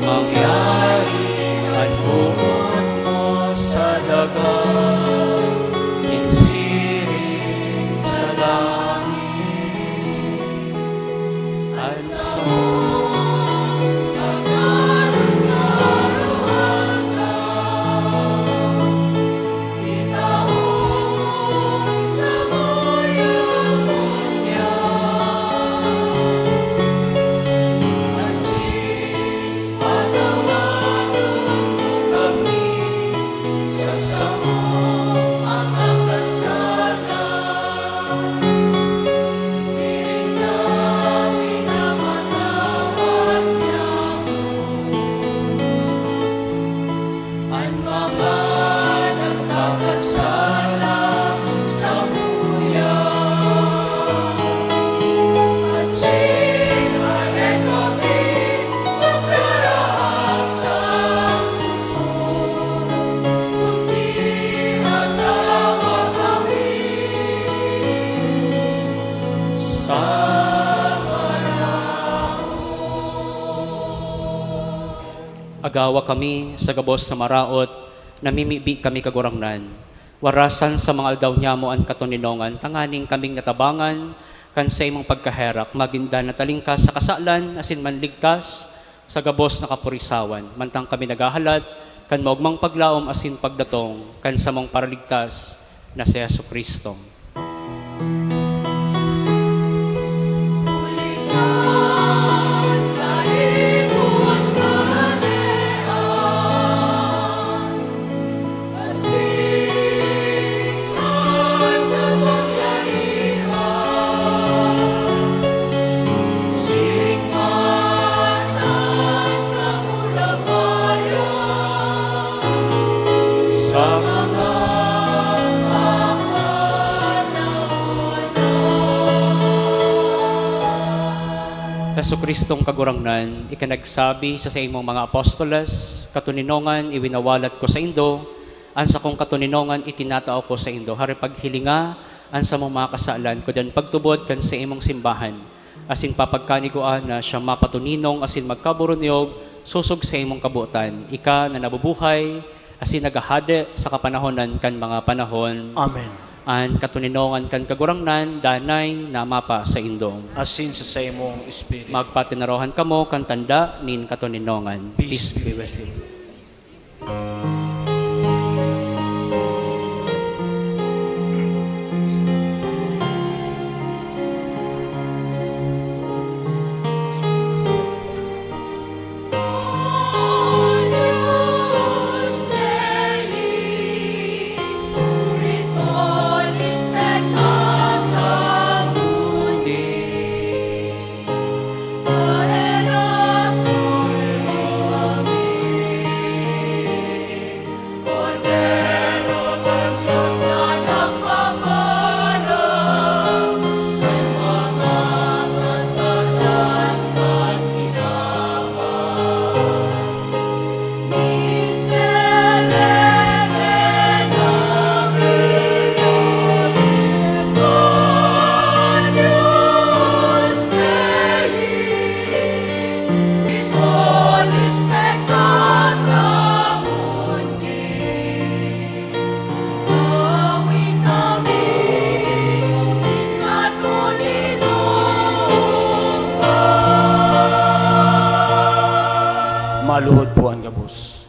Mangyari an boot mo sa daga, nin siring sa langit. An samong pagkaon sa araw-araw, An mga nagkakasala samuya, asin alay kami magdaraas sa suko, kundi agawa kami sa maraot. Agawa kami sa gabos na maraot, namimibi kami, Kagurangnan. Warasan sa mga aldaw nyamo an katoninongan, tanganing kaming natabangan kan saimong pagkaherak, maginda na talingkas sa kasalan asin manligtas sa gabos na kapurisawan, mantang kami naghahalat kan maogmang paglaom asin pagdatong kan samong Paraligtas na si Jesu-Cristo. Jesu-Cristong Kagurangnan, ika nagsabi sa saimong mga apostoles, "Katoninongan iwinawalat ko saindo, an sakong katoninongan itinatao ko saindo." Hare paghilinga an samong mga kasalan, kudan pagtubod kan saimong simbahan, asin papagkanigua na siya mapatoninong asin magkaburunyog sosog sa imong kabotan, ika na nabubuhay asin naghahade sa kapanahonan kan mga panahon. Amen. An katoninongan kan Kagurangnan danay na mapa saindo. Asin sa saimong espiritu. Magpatinarohan kamo kan tanda nin katoninongan. Peace be with you. Maluhod po an gabos.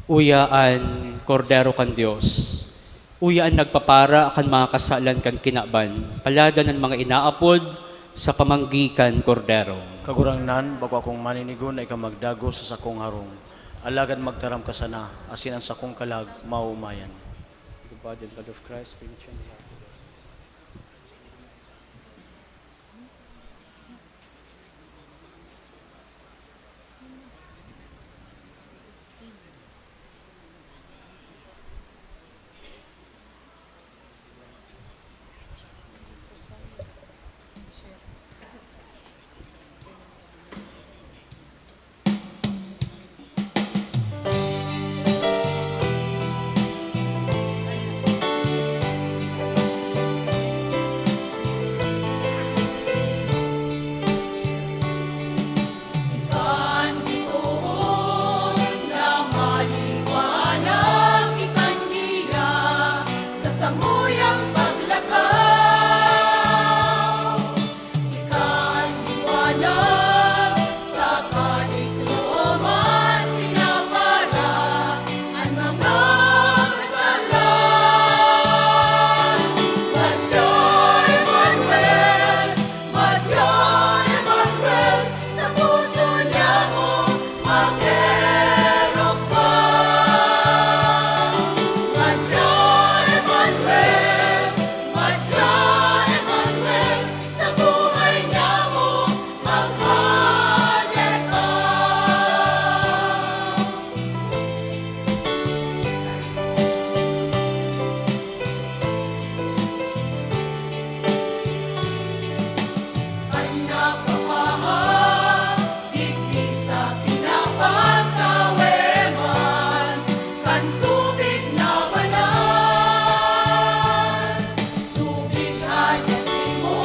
Uya an Kordero kan Dios. Uya an nagpapara kan mga kasalan kan kinaban. Paladan an mga inaapod sa pamanggi kan Kordero. Kagurangnan, bako akong maninigo na ika magdagos sa sakong harong. Alagad magtaram ka sana, asin an sakong kalag maoomayan. The body and blood of Christ, bring it to me. Kan bitoon na maliwanag ikan diya sa samuyang paglakaw. Ikan liwanag sa kadikloman pinapara an mga kasalan. Madya Emmanuel, Madya Emmanuel, sa puso niamo mag-erok ka. Madya Emmanuel, Madya Emmanuel, sa buhay niamo maghade ka. An nagpapaha digdi sa kinapangkaweman kan tubig na banal. Tubig na Dios imo,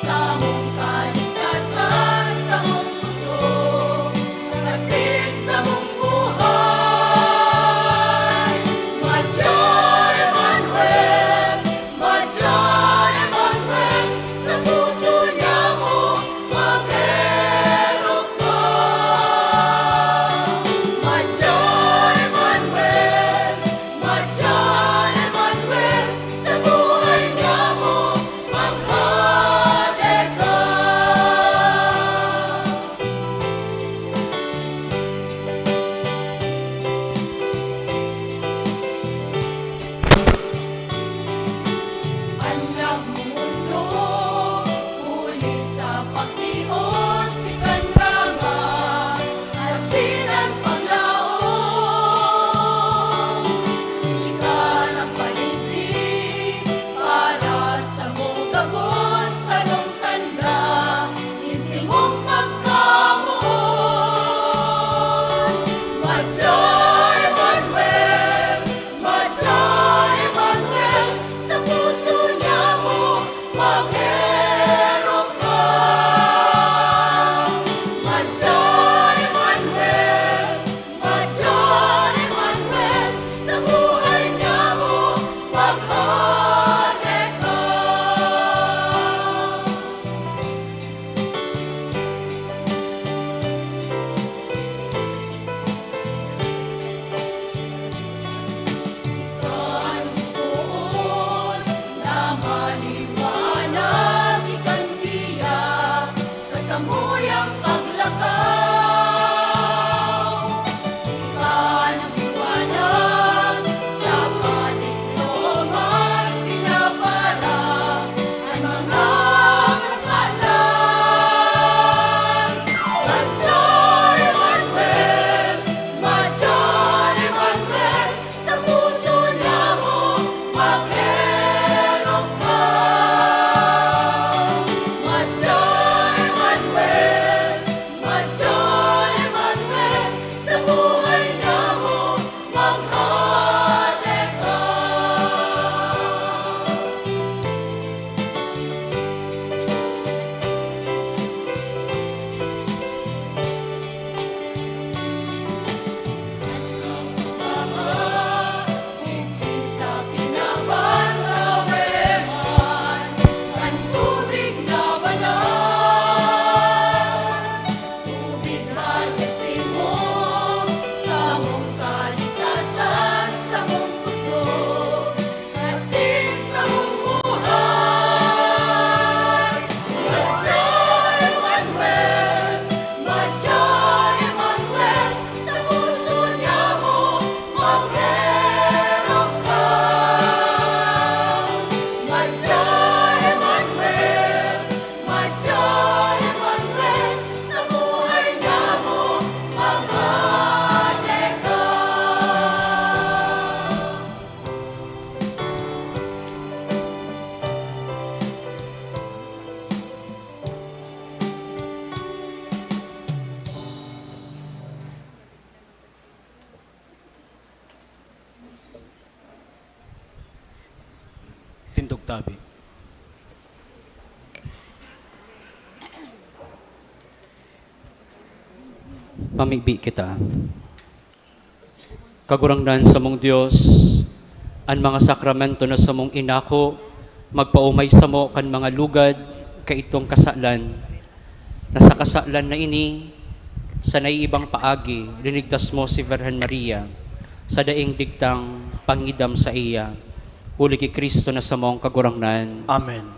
samong kaligtasan, samong pusog, asin samong buhay. Madya Emmanuel, Madya Emmanuel, sa puso niamo Samuyang paglakaw, ika nagpaliwanag sa kadikloman, pinapara an mga kasalan. Madya Emmanuel, Madya Emmanuel, sa puso namo mag-erok ka. Madya Emmanuel, Madya Emmanuel, sa buhay namo maghale ka. Digdi sa kinaban kaweman kan tubig na banal. Tubig na desimo, samong kaligtasan, samong kusog, asin samong buhay. Madya Emmanuel, Madya Emmanuel, sa puso niyamo mag-erok ka. Madya Emmanuel, Madya Emmanuel, sa buhay niyamo maghale ka. Tindog tabi. Pamibi kita. Kagurangnan samong Dios, an mga sakramento na samong inako, magpaomay samo kan mga lugad kaitong kasalan, na sa kasalan na ini, sa naiibang paagi, linigtas mo si Virgen Maria, sa daing digtang pangidam saiya. Huli ki Cristo na samong Kagurangnan. Amen.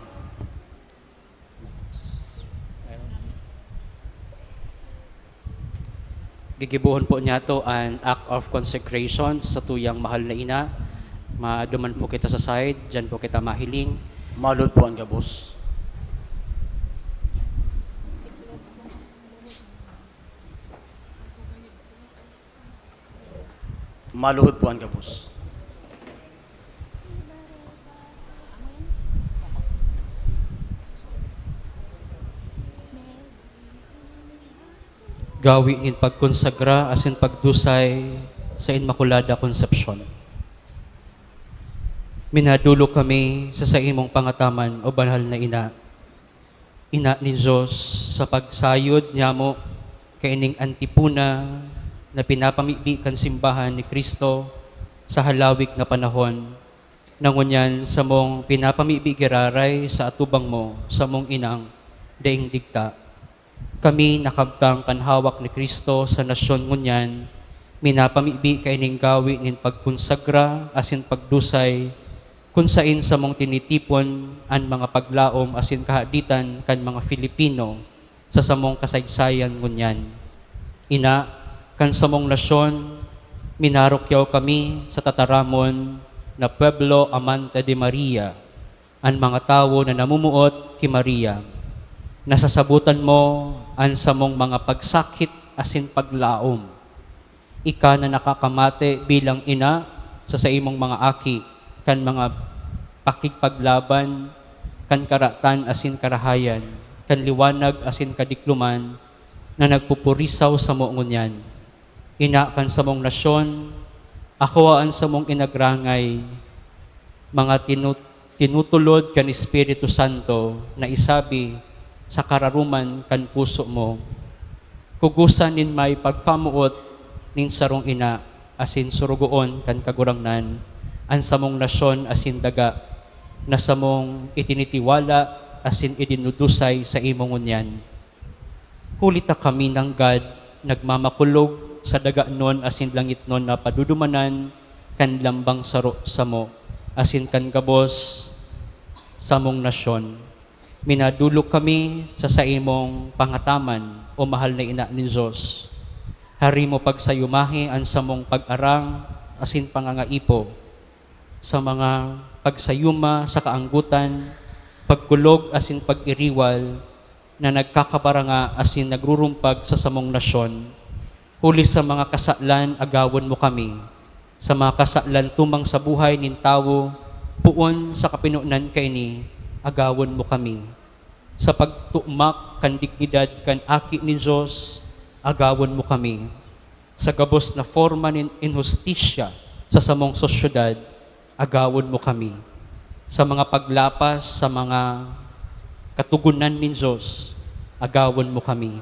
Gigibohon po niyato an act of consecration sa satuyang mahal na ina. Maduman po kita sa side, diyan po kita mahiling. Malod po an gabos. Maluhod po an gabos. Gawi nin pagkonsagra asin pagdusay sa Inmaculada Concepcion. Minadolok kami sa saimong pangataman, o banal na ina. Ina nin Dios, sa pagsayod nyamo kaining antipona na pinapamibi kan simbahan ni Cristo sa halawig na panahon, na ngunyan samong pinapamibi giraray sa atubang mo, samong inang daing digta. Kami, nakabtang kan hawak ni Cristo sa nasyon ngunyan, minapamibi kaining gawi nin pagkonsagra asin pagdusay, kun saen samong tinitipon an mga paglaom asin kahaditan kan mga Filipino sa samong kasaysayan ngunyan. Ina, kan samong nasyon, minarukyaw kami sa tataramon na Pueblo Amante de Maria, an mga tawo na namumuot ki Maria. Nasasabotan mo an samong mga pagsakit asin paglaom. Ika na nakakamate bilang ina sa saimong mga aki, kan mga pakigpaglaban, kan karatan asin karahayan, kan liwanag asin kadikloman na nagpupurisaw samo ngunyan. Ina kan samong nasyon, akoa an samong inagrangay, mga tinu-, tinutulod kan Espiritu Santo na isabi sa kararoman kan puso mo. Kugosan nin may pagkamoot nin sarong ina asin sorogoon kan Kagurangnan an samong nasyon asin daga na samong itinitiwala asin idinudusay sa imo ngunyan. Huli ta kami nanggad nagmamakulog sa daganon asin langitnon na padudumanan kan lambang saro samo asin kan gabos samong nasyon. Minadolok kami sa saimong pangataman, o mahal na Ina nin Dios. Hari mo pagsayumahi an samong pag-arang asin pangangaipo sa mga pagsayuma sa kaanggotan, pagkulog asin pag-iriwal na nagkakabaranga asin nagrurumpag sa samong nasyon. Huli sa mga kasalan, agawon mo kami. Sa mga kasalan tumang sa buhay nin tawo, poon sa kapinonan kaini, agawon mo kami. Sa pagtumak kan dignidad kan Aki nin Dios, agawon mo kami. Sa gabos na forma nin inhustisya sa samong sosyedad, agawon mo kami. Sa mga paglapas sa mga katogonan nin Dios, agawon mo kami.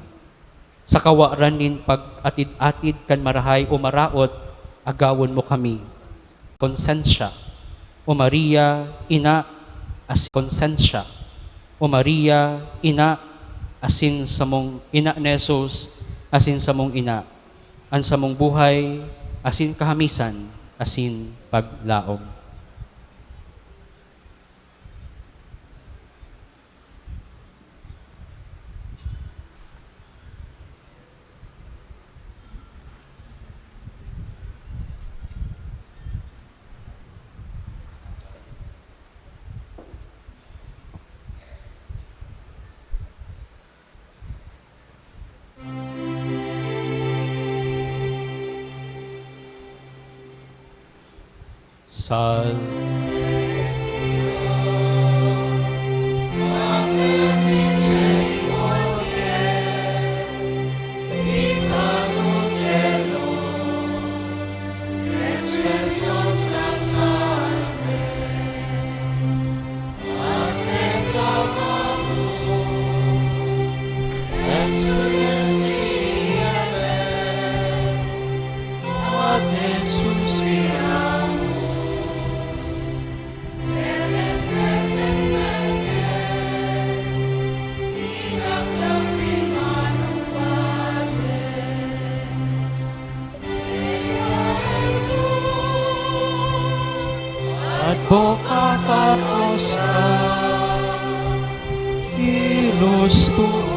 Sa kawaran nin pag-atid-atid kan marahay o maraot, agawon mo kami. Konsensya, O Maria, Ina, as-, Konsensya, O Maria, Ina, asin samong Ina ni Jesus, asin samong Ina, an samong buhay, asin kahamisan, asin paglaom. Sal- Advocata nostra, ilus tuus.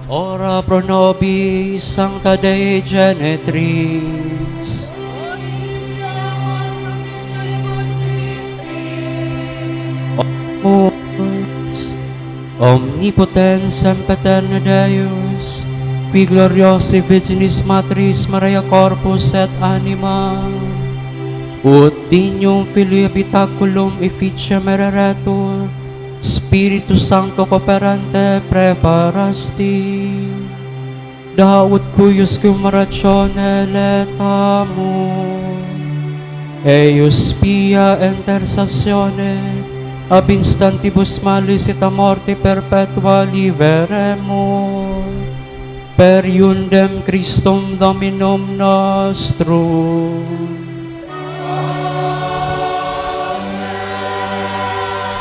Ora pro nobis, Sancta Dei Genitrix. Omus, Omnipotens, Sempiterno Deus, qui gloriosae Virginis Matriis Mariae corpus et anima, ut dignum Filii habitaculum efficiem ereretur, Spiritus Sancto cooperante preparasti. Daot cuius cum oratione laetamus, eius pia intercessione ab instantibus malis et a morte perpetua liberemur, per eundem Christum Dominum nostrum.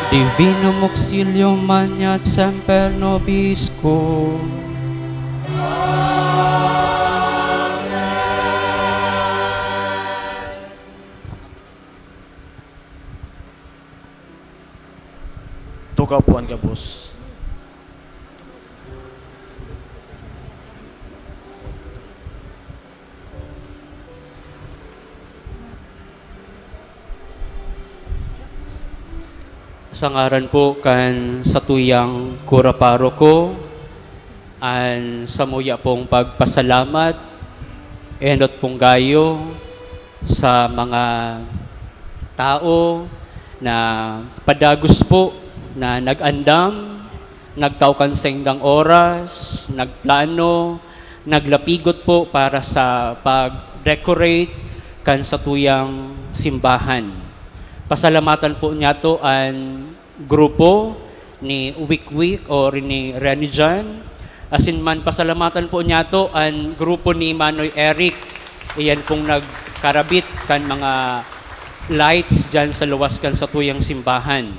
Divinum auxilium maneat semper nobiscum. Tukaw po an gabos. Sa ngaran po kan satuyang kura paroko, an samuya pong pagpasalamat, enot pong gayo, Sa mga tao na padagos po na nag-andam, nagtao kan saindang oras, nagplano, naglapigot po para sa pag-decorate kan satuyang simbahan. Pasalamatan po niyato an grupo ni Wikwik o ni Renijan. Asin man pasalamatan po niyato an grupo ni Manoy Eric. Iyan pong nagkarabit kan mga lights diyan sa luwas kan satuyang simbahan.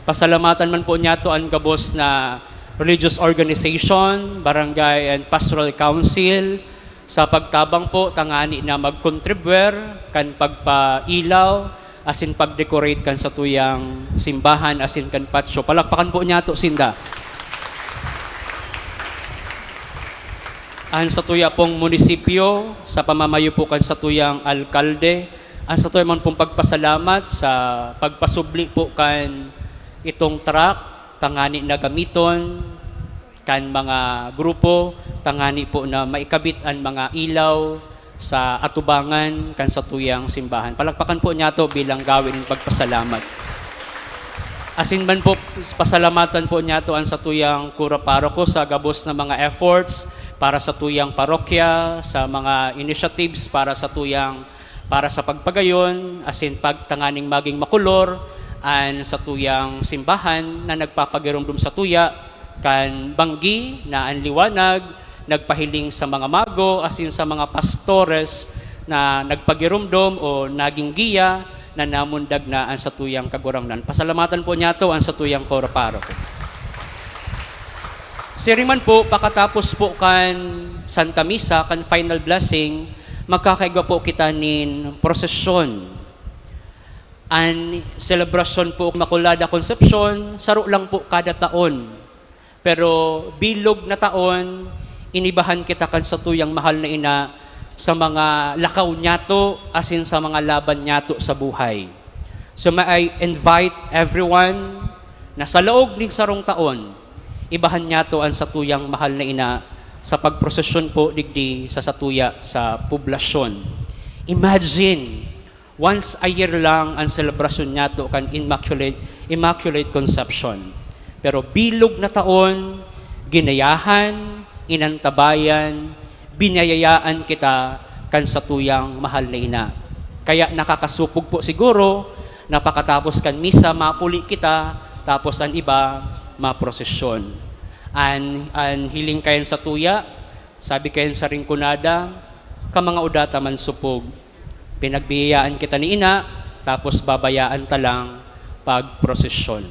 Pasalamatan man po niyato an gabos na religious organization, barangay and pastoral council, sa pagtabang po tangani na mag-contribute kan pagpailaw asin pag-decorate kan satuyang simbahan asin kan patio. Palakpakan po niyato sinda. An satuya pong munisipyo, sa pamamayo po kan satuyang alkalde, an satuya man pong pagpasalamat sa pagpasubli po kan itong truck, tangani na gamiton kan mga grupo, tangani po na maikabit an mga ilaw sa atubangan kan satuyang simbahan. Palakpakan po niyato bilang gawi nin pagpasalamat. Asin man po, pasalamatan po niyato an satuyang kura paroko sa gabos na mga efforts para satuyang parokya, sa mga initiatives para satuyang, para sa pagpagayon, asin pagtanganing maging makulor an satuyang simbahan na nagpapagiromdom satuya kan banggi na an liwanag nagpahiling sa mga mago asin sa mga pastores na nagpagiromdom o naging giya na namundag na an satuyang Kagurangnan. Pasalamatan po niyato an satuyang kura paroko. Siring man po, pakatapos po kan Santa Misa, kan final blessing, magkakaigwa po kita nin prosesyon. An selebrasyon po Immaculada Concepcion, saro lang po kada taon. Pero bilog na taon, inibahan kita kan satuyang mahal na ina sa mga lakaw niyato asin sa mga laban niyato sa buhay. So may I invite everyone na sa laog nin sarong taon, ibahan niyato an satuyang mahal na ina sa pagprosesyon po digdi sa satuya sa poblasyon. Imagine, once a year lang an selebrasyon niyato kan Immaculate, Immaculate Conception. Pero bilog na taon, ginayahan, inantabayan, biniyayaan kita kan satuyang mahal na ina. Kaya nakakasupog po siguro na pakatapos kan misa, mapuli kita, tapos an iba, maprosesyon. An, an hiling kayan satuya, sabi kayan sa Rinconada, "Ka mga uda ta man supog, pinagbiyayaan kita ni ina, tapos babayaan ta lang pagprosesyon."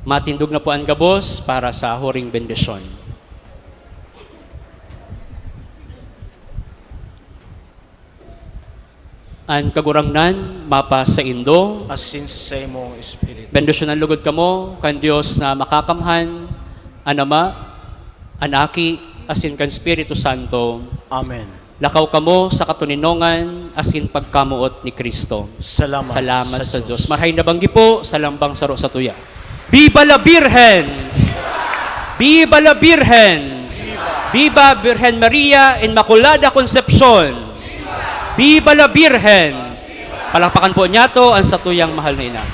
Matindog na po an gabos para sa huring bendisyon. An Kagurangnan mapasaindo. Asin sa saimong espiritu. Bendisyonan lugod kamo kan Dios na Makakamhan, an Ama, an Aki, asin kan Espiritu Santo. Amen. Lakaw kamo sa katoninongan asin pagkamoot ni Cristo. Salamat Salamat sa sa Diyos. Diyos. Marhay na banggi po sa lambang saro satuya. Viva la Virgen! Viva la Virgen! Viva Virgen Maria Inmaculada Concepcion! Viva la Virgen! Palakpakan po niyato ang satuyang mahal na ina.